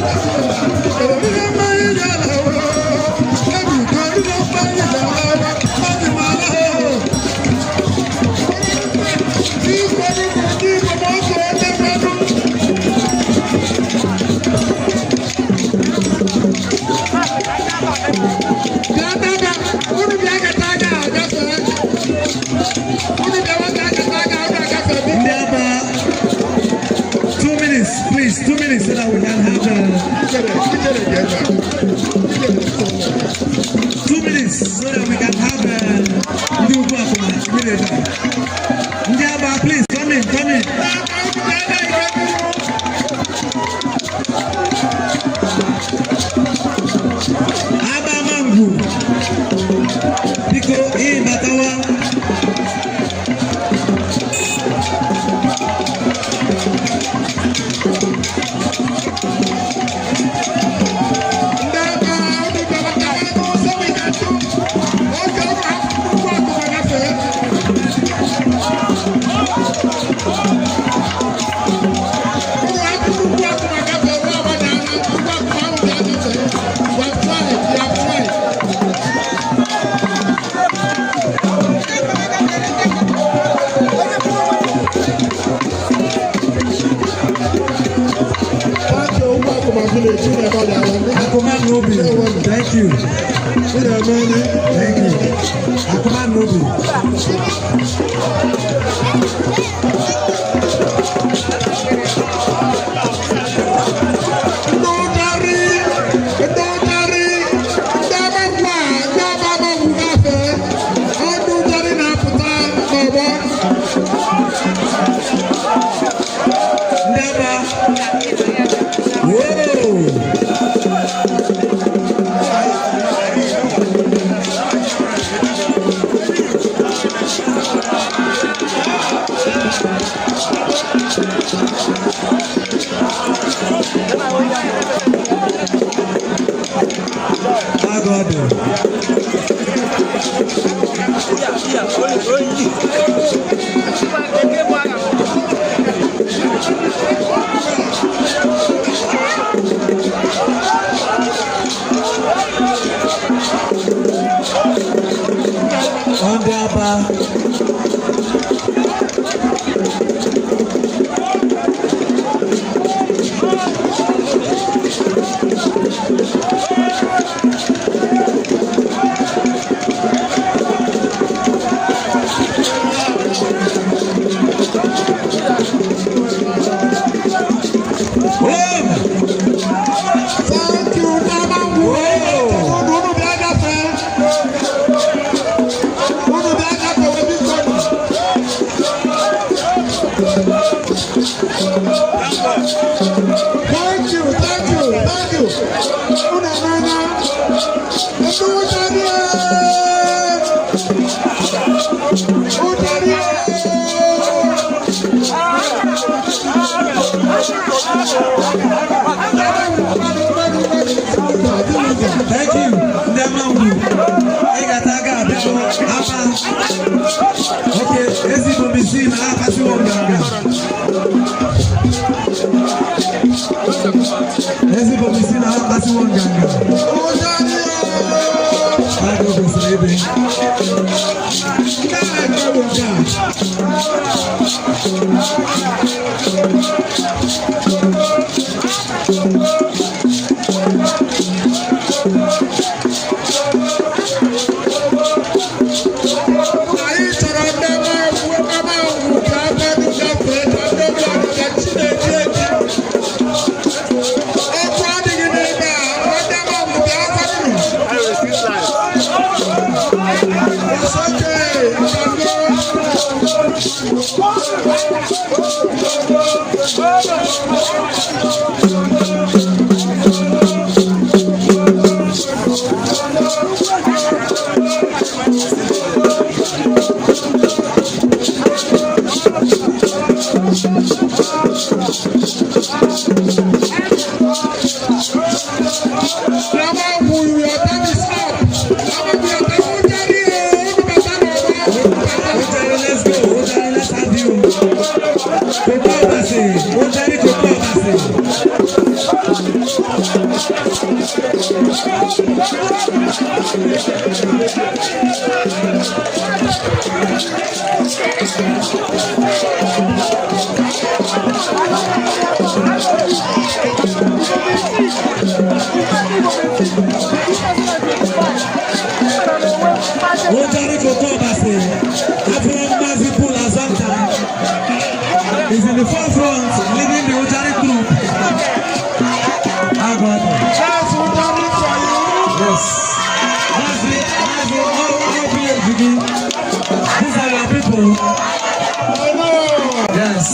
Orí mgbe anyị ga-alawe. Ọ bụrụ ka orí mgbe anyị ga-alawe. Ọ dị m ala. Igwe ndị Igbo bụ otu onye mmadụ. Bịa daba, unu bịa kata aka agafee. Unu bịa nwata akata aka, unu agafee, biko.
Ndị Aba, 2 minutes, please, 2 minutes so that we can have 2 minutes so that we can have ndị ugwu akụma immediately. Ndị Aba, please come in, come in.
Unu bịa ebe a.
Aba Mangu, biko, ịbatawa.
Ndị ụtarị, ndị ụtarị, ndị agbagwu a, ndị agbagwu gafee, ọ ndị ụtarị na-apụta n'ọgbọ.
Ndị Aba. Whoa! Agọdụ. Ndị Aba. Home!
Thank you, ndị agbagwu. Unu unu bịa gafee. Unu bịa gafee biko. Thank you, thank you, thank you. Unu emeela. Ndị ụtarị ee! Ụtarị
Thank you, ndị Amangwu. Ị ga-ata aka abịa Aba. Okay, ezigbo misi na akpasiwo nganga. Ezigbo misi na akpasiwo nganga.
Ụtarị ee!
Agụ kwesịrị ịdị.
Nke a na-eme bụ nke a. Anyị chọrọ ndị Amangwu Amangwu ka abịa gafee ka ndị ọbụla ka chi na-eji eji. Ọkụ adịghị n'ebe a, ndị Amangwu bịa kwadonu. It's okay, you can go. Amangwu, your time is up. Amangwu, your time is up.
Ụtarị, let's go. Ụtarị, let's have you. Koko Obasi. Ụtarị Koko Obasi. Ụtarị Koko Obasi. Afro Mazi Pool Azanta is in the forefront leading the Ụtarị group. Agọdụ.
That's Ụtarị for you.
Yes. Mazi, Mazi, all village gị. These are your people.
I know.
Yes.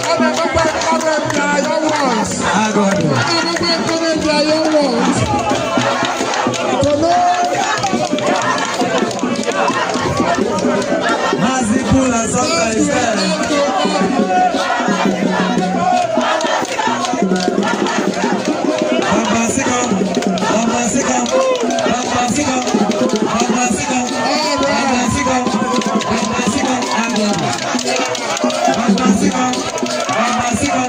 A na-emekwa encourage their young ones.
Agọdụ.
A na-emekwa encourage their young ones. To know
Mazi Pool Azanta
thank
is
you,
there.
thank you, thank you.
Bamba Sika, Bamba Sika, Bamba Sika, Bamba Sika, Bamba Sika, Bamba Sika, Agọdụ. Bamba Sika, Bamba Sika,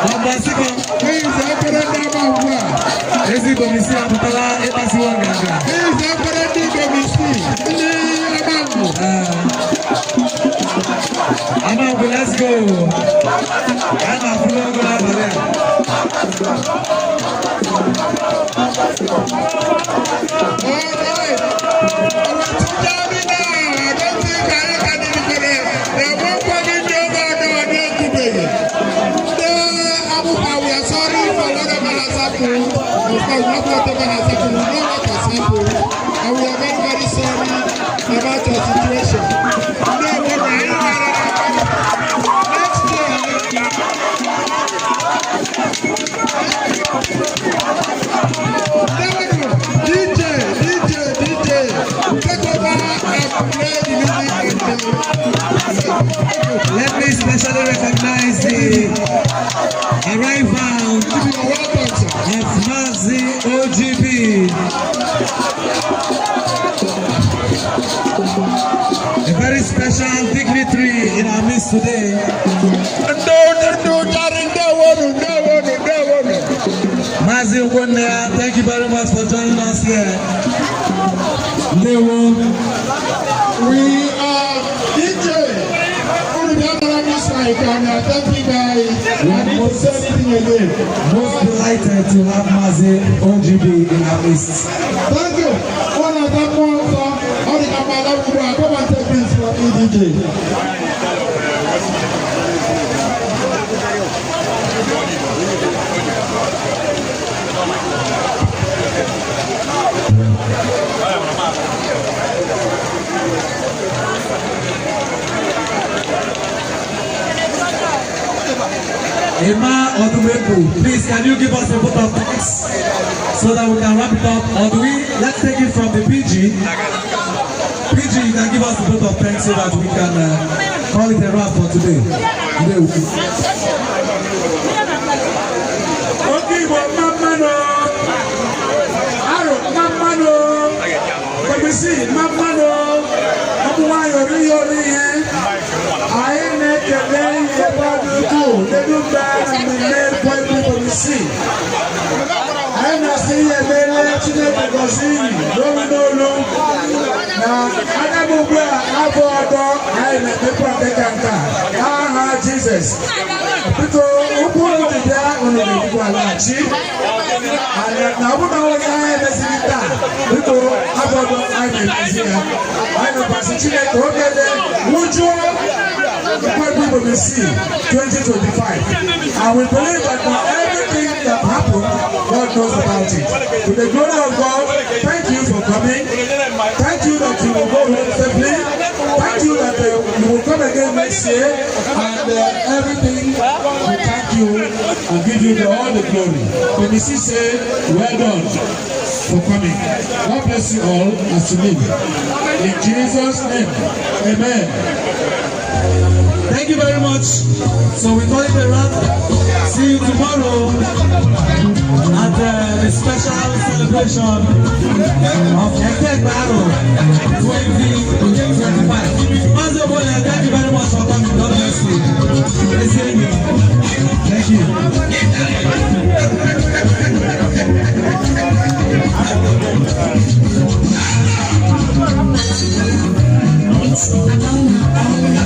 Bamba Sika.
Please, ekpere ndị Amangwu a.
Ezigbo misi apụtala ịkpasiwo nganga.
Please, ekpere ndị Ibomisi, ndị Amangwu.
Amangwu, let's go. A na-afụrụ ogo n'abalị a.
All right. Our Tijani now. I don't think I
Let me specially recognize the arrival of Mazi OGB. A very special dignitary in our midst today.
Ndị ụjarị, ndewonu, ndewonu, ndewonu.
Mazi Ogbonna, thank you very much for joining us here. Ndewo.
We are DJ. Unu bịa mara this mic and thank you guys. I need to say anything again.
Most delighted to have Mazi OGB in our midst.
Thank you. Ọ na-aga mmụọ nsọ, ọ dị ka mmadụ ugbu a. Come and take this from me, DJ.
Emma Odumeku, please can you give us a vote of thanks so that we can wrap it up? Or do we, let's take it from the PG. PG, you can give us a vote of thanks so that we can call it a wrap for today. Today.
Oke Igbo, mma mmanụ. Aro, mma mmanụ. Kọmisi, mma mmanụ. Ụmụ nwaanyị, ori ihe, ori ihe. Anyị na-ekele ihe ebe ọ dị ukwuu n'elu mgbe na mmemme Ekwe Kọmisi. Anyị na-asị ihe emere Chineke gọzie iyi n'olu n'olu na anya m ugbu a abụ ọdọ anyị na-emekwa nke ka nke a n'aha Jizọs. Biko, ụkwụ unu ji bịa, unu ga-ejikwa laghachi. Na ọ bụrụ na onye anyị emeziri taa, biko, abụ ọdọ anyị na-emezi ya. Anyị nakwasị Chineke okele nwụjuo Nkwa Ibomisi 2025, and we believe that for everything that happened, God knows about it. To the glory of God, thank you for coming. Thank you that you will go home safely. Thank you that you will come again next year. And everything, we thank you and give you all the glory. Komisi say, well done for coming. God bless you all as you leave. In Jesus' name, amen.
Thank you very much. So we call it a wrap. See you tomorrow at the special celebration of Eke Aro 2025. Mazi Oboya, thank you very much for coming. God bless you. Thank you.
It's Alona on the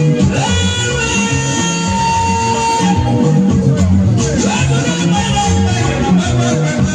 beat.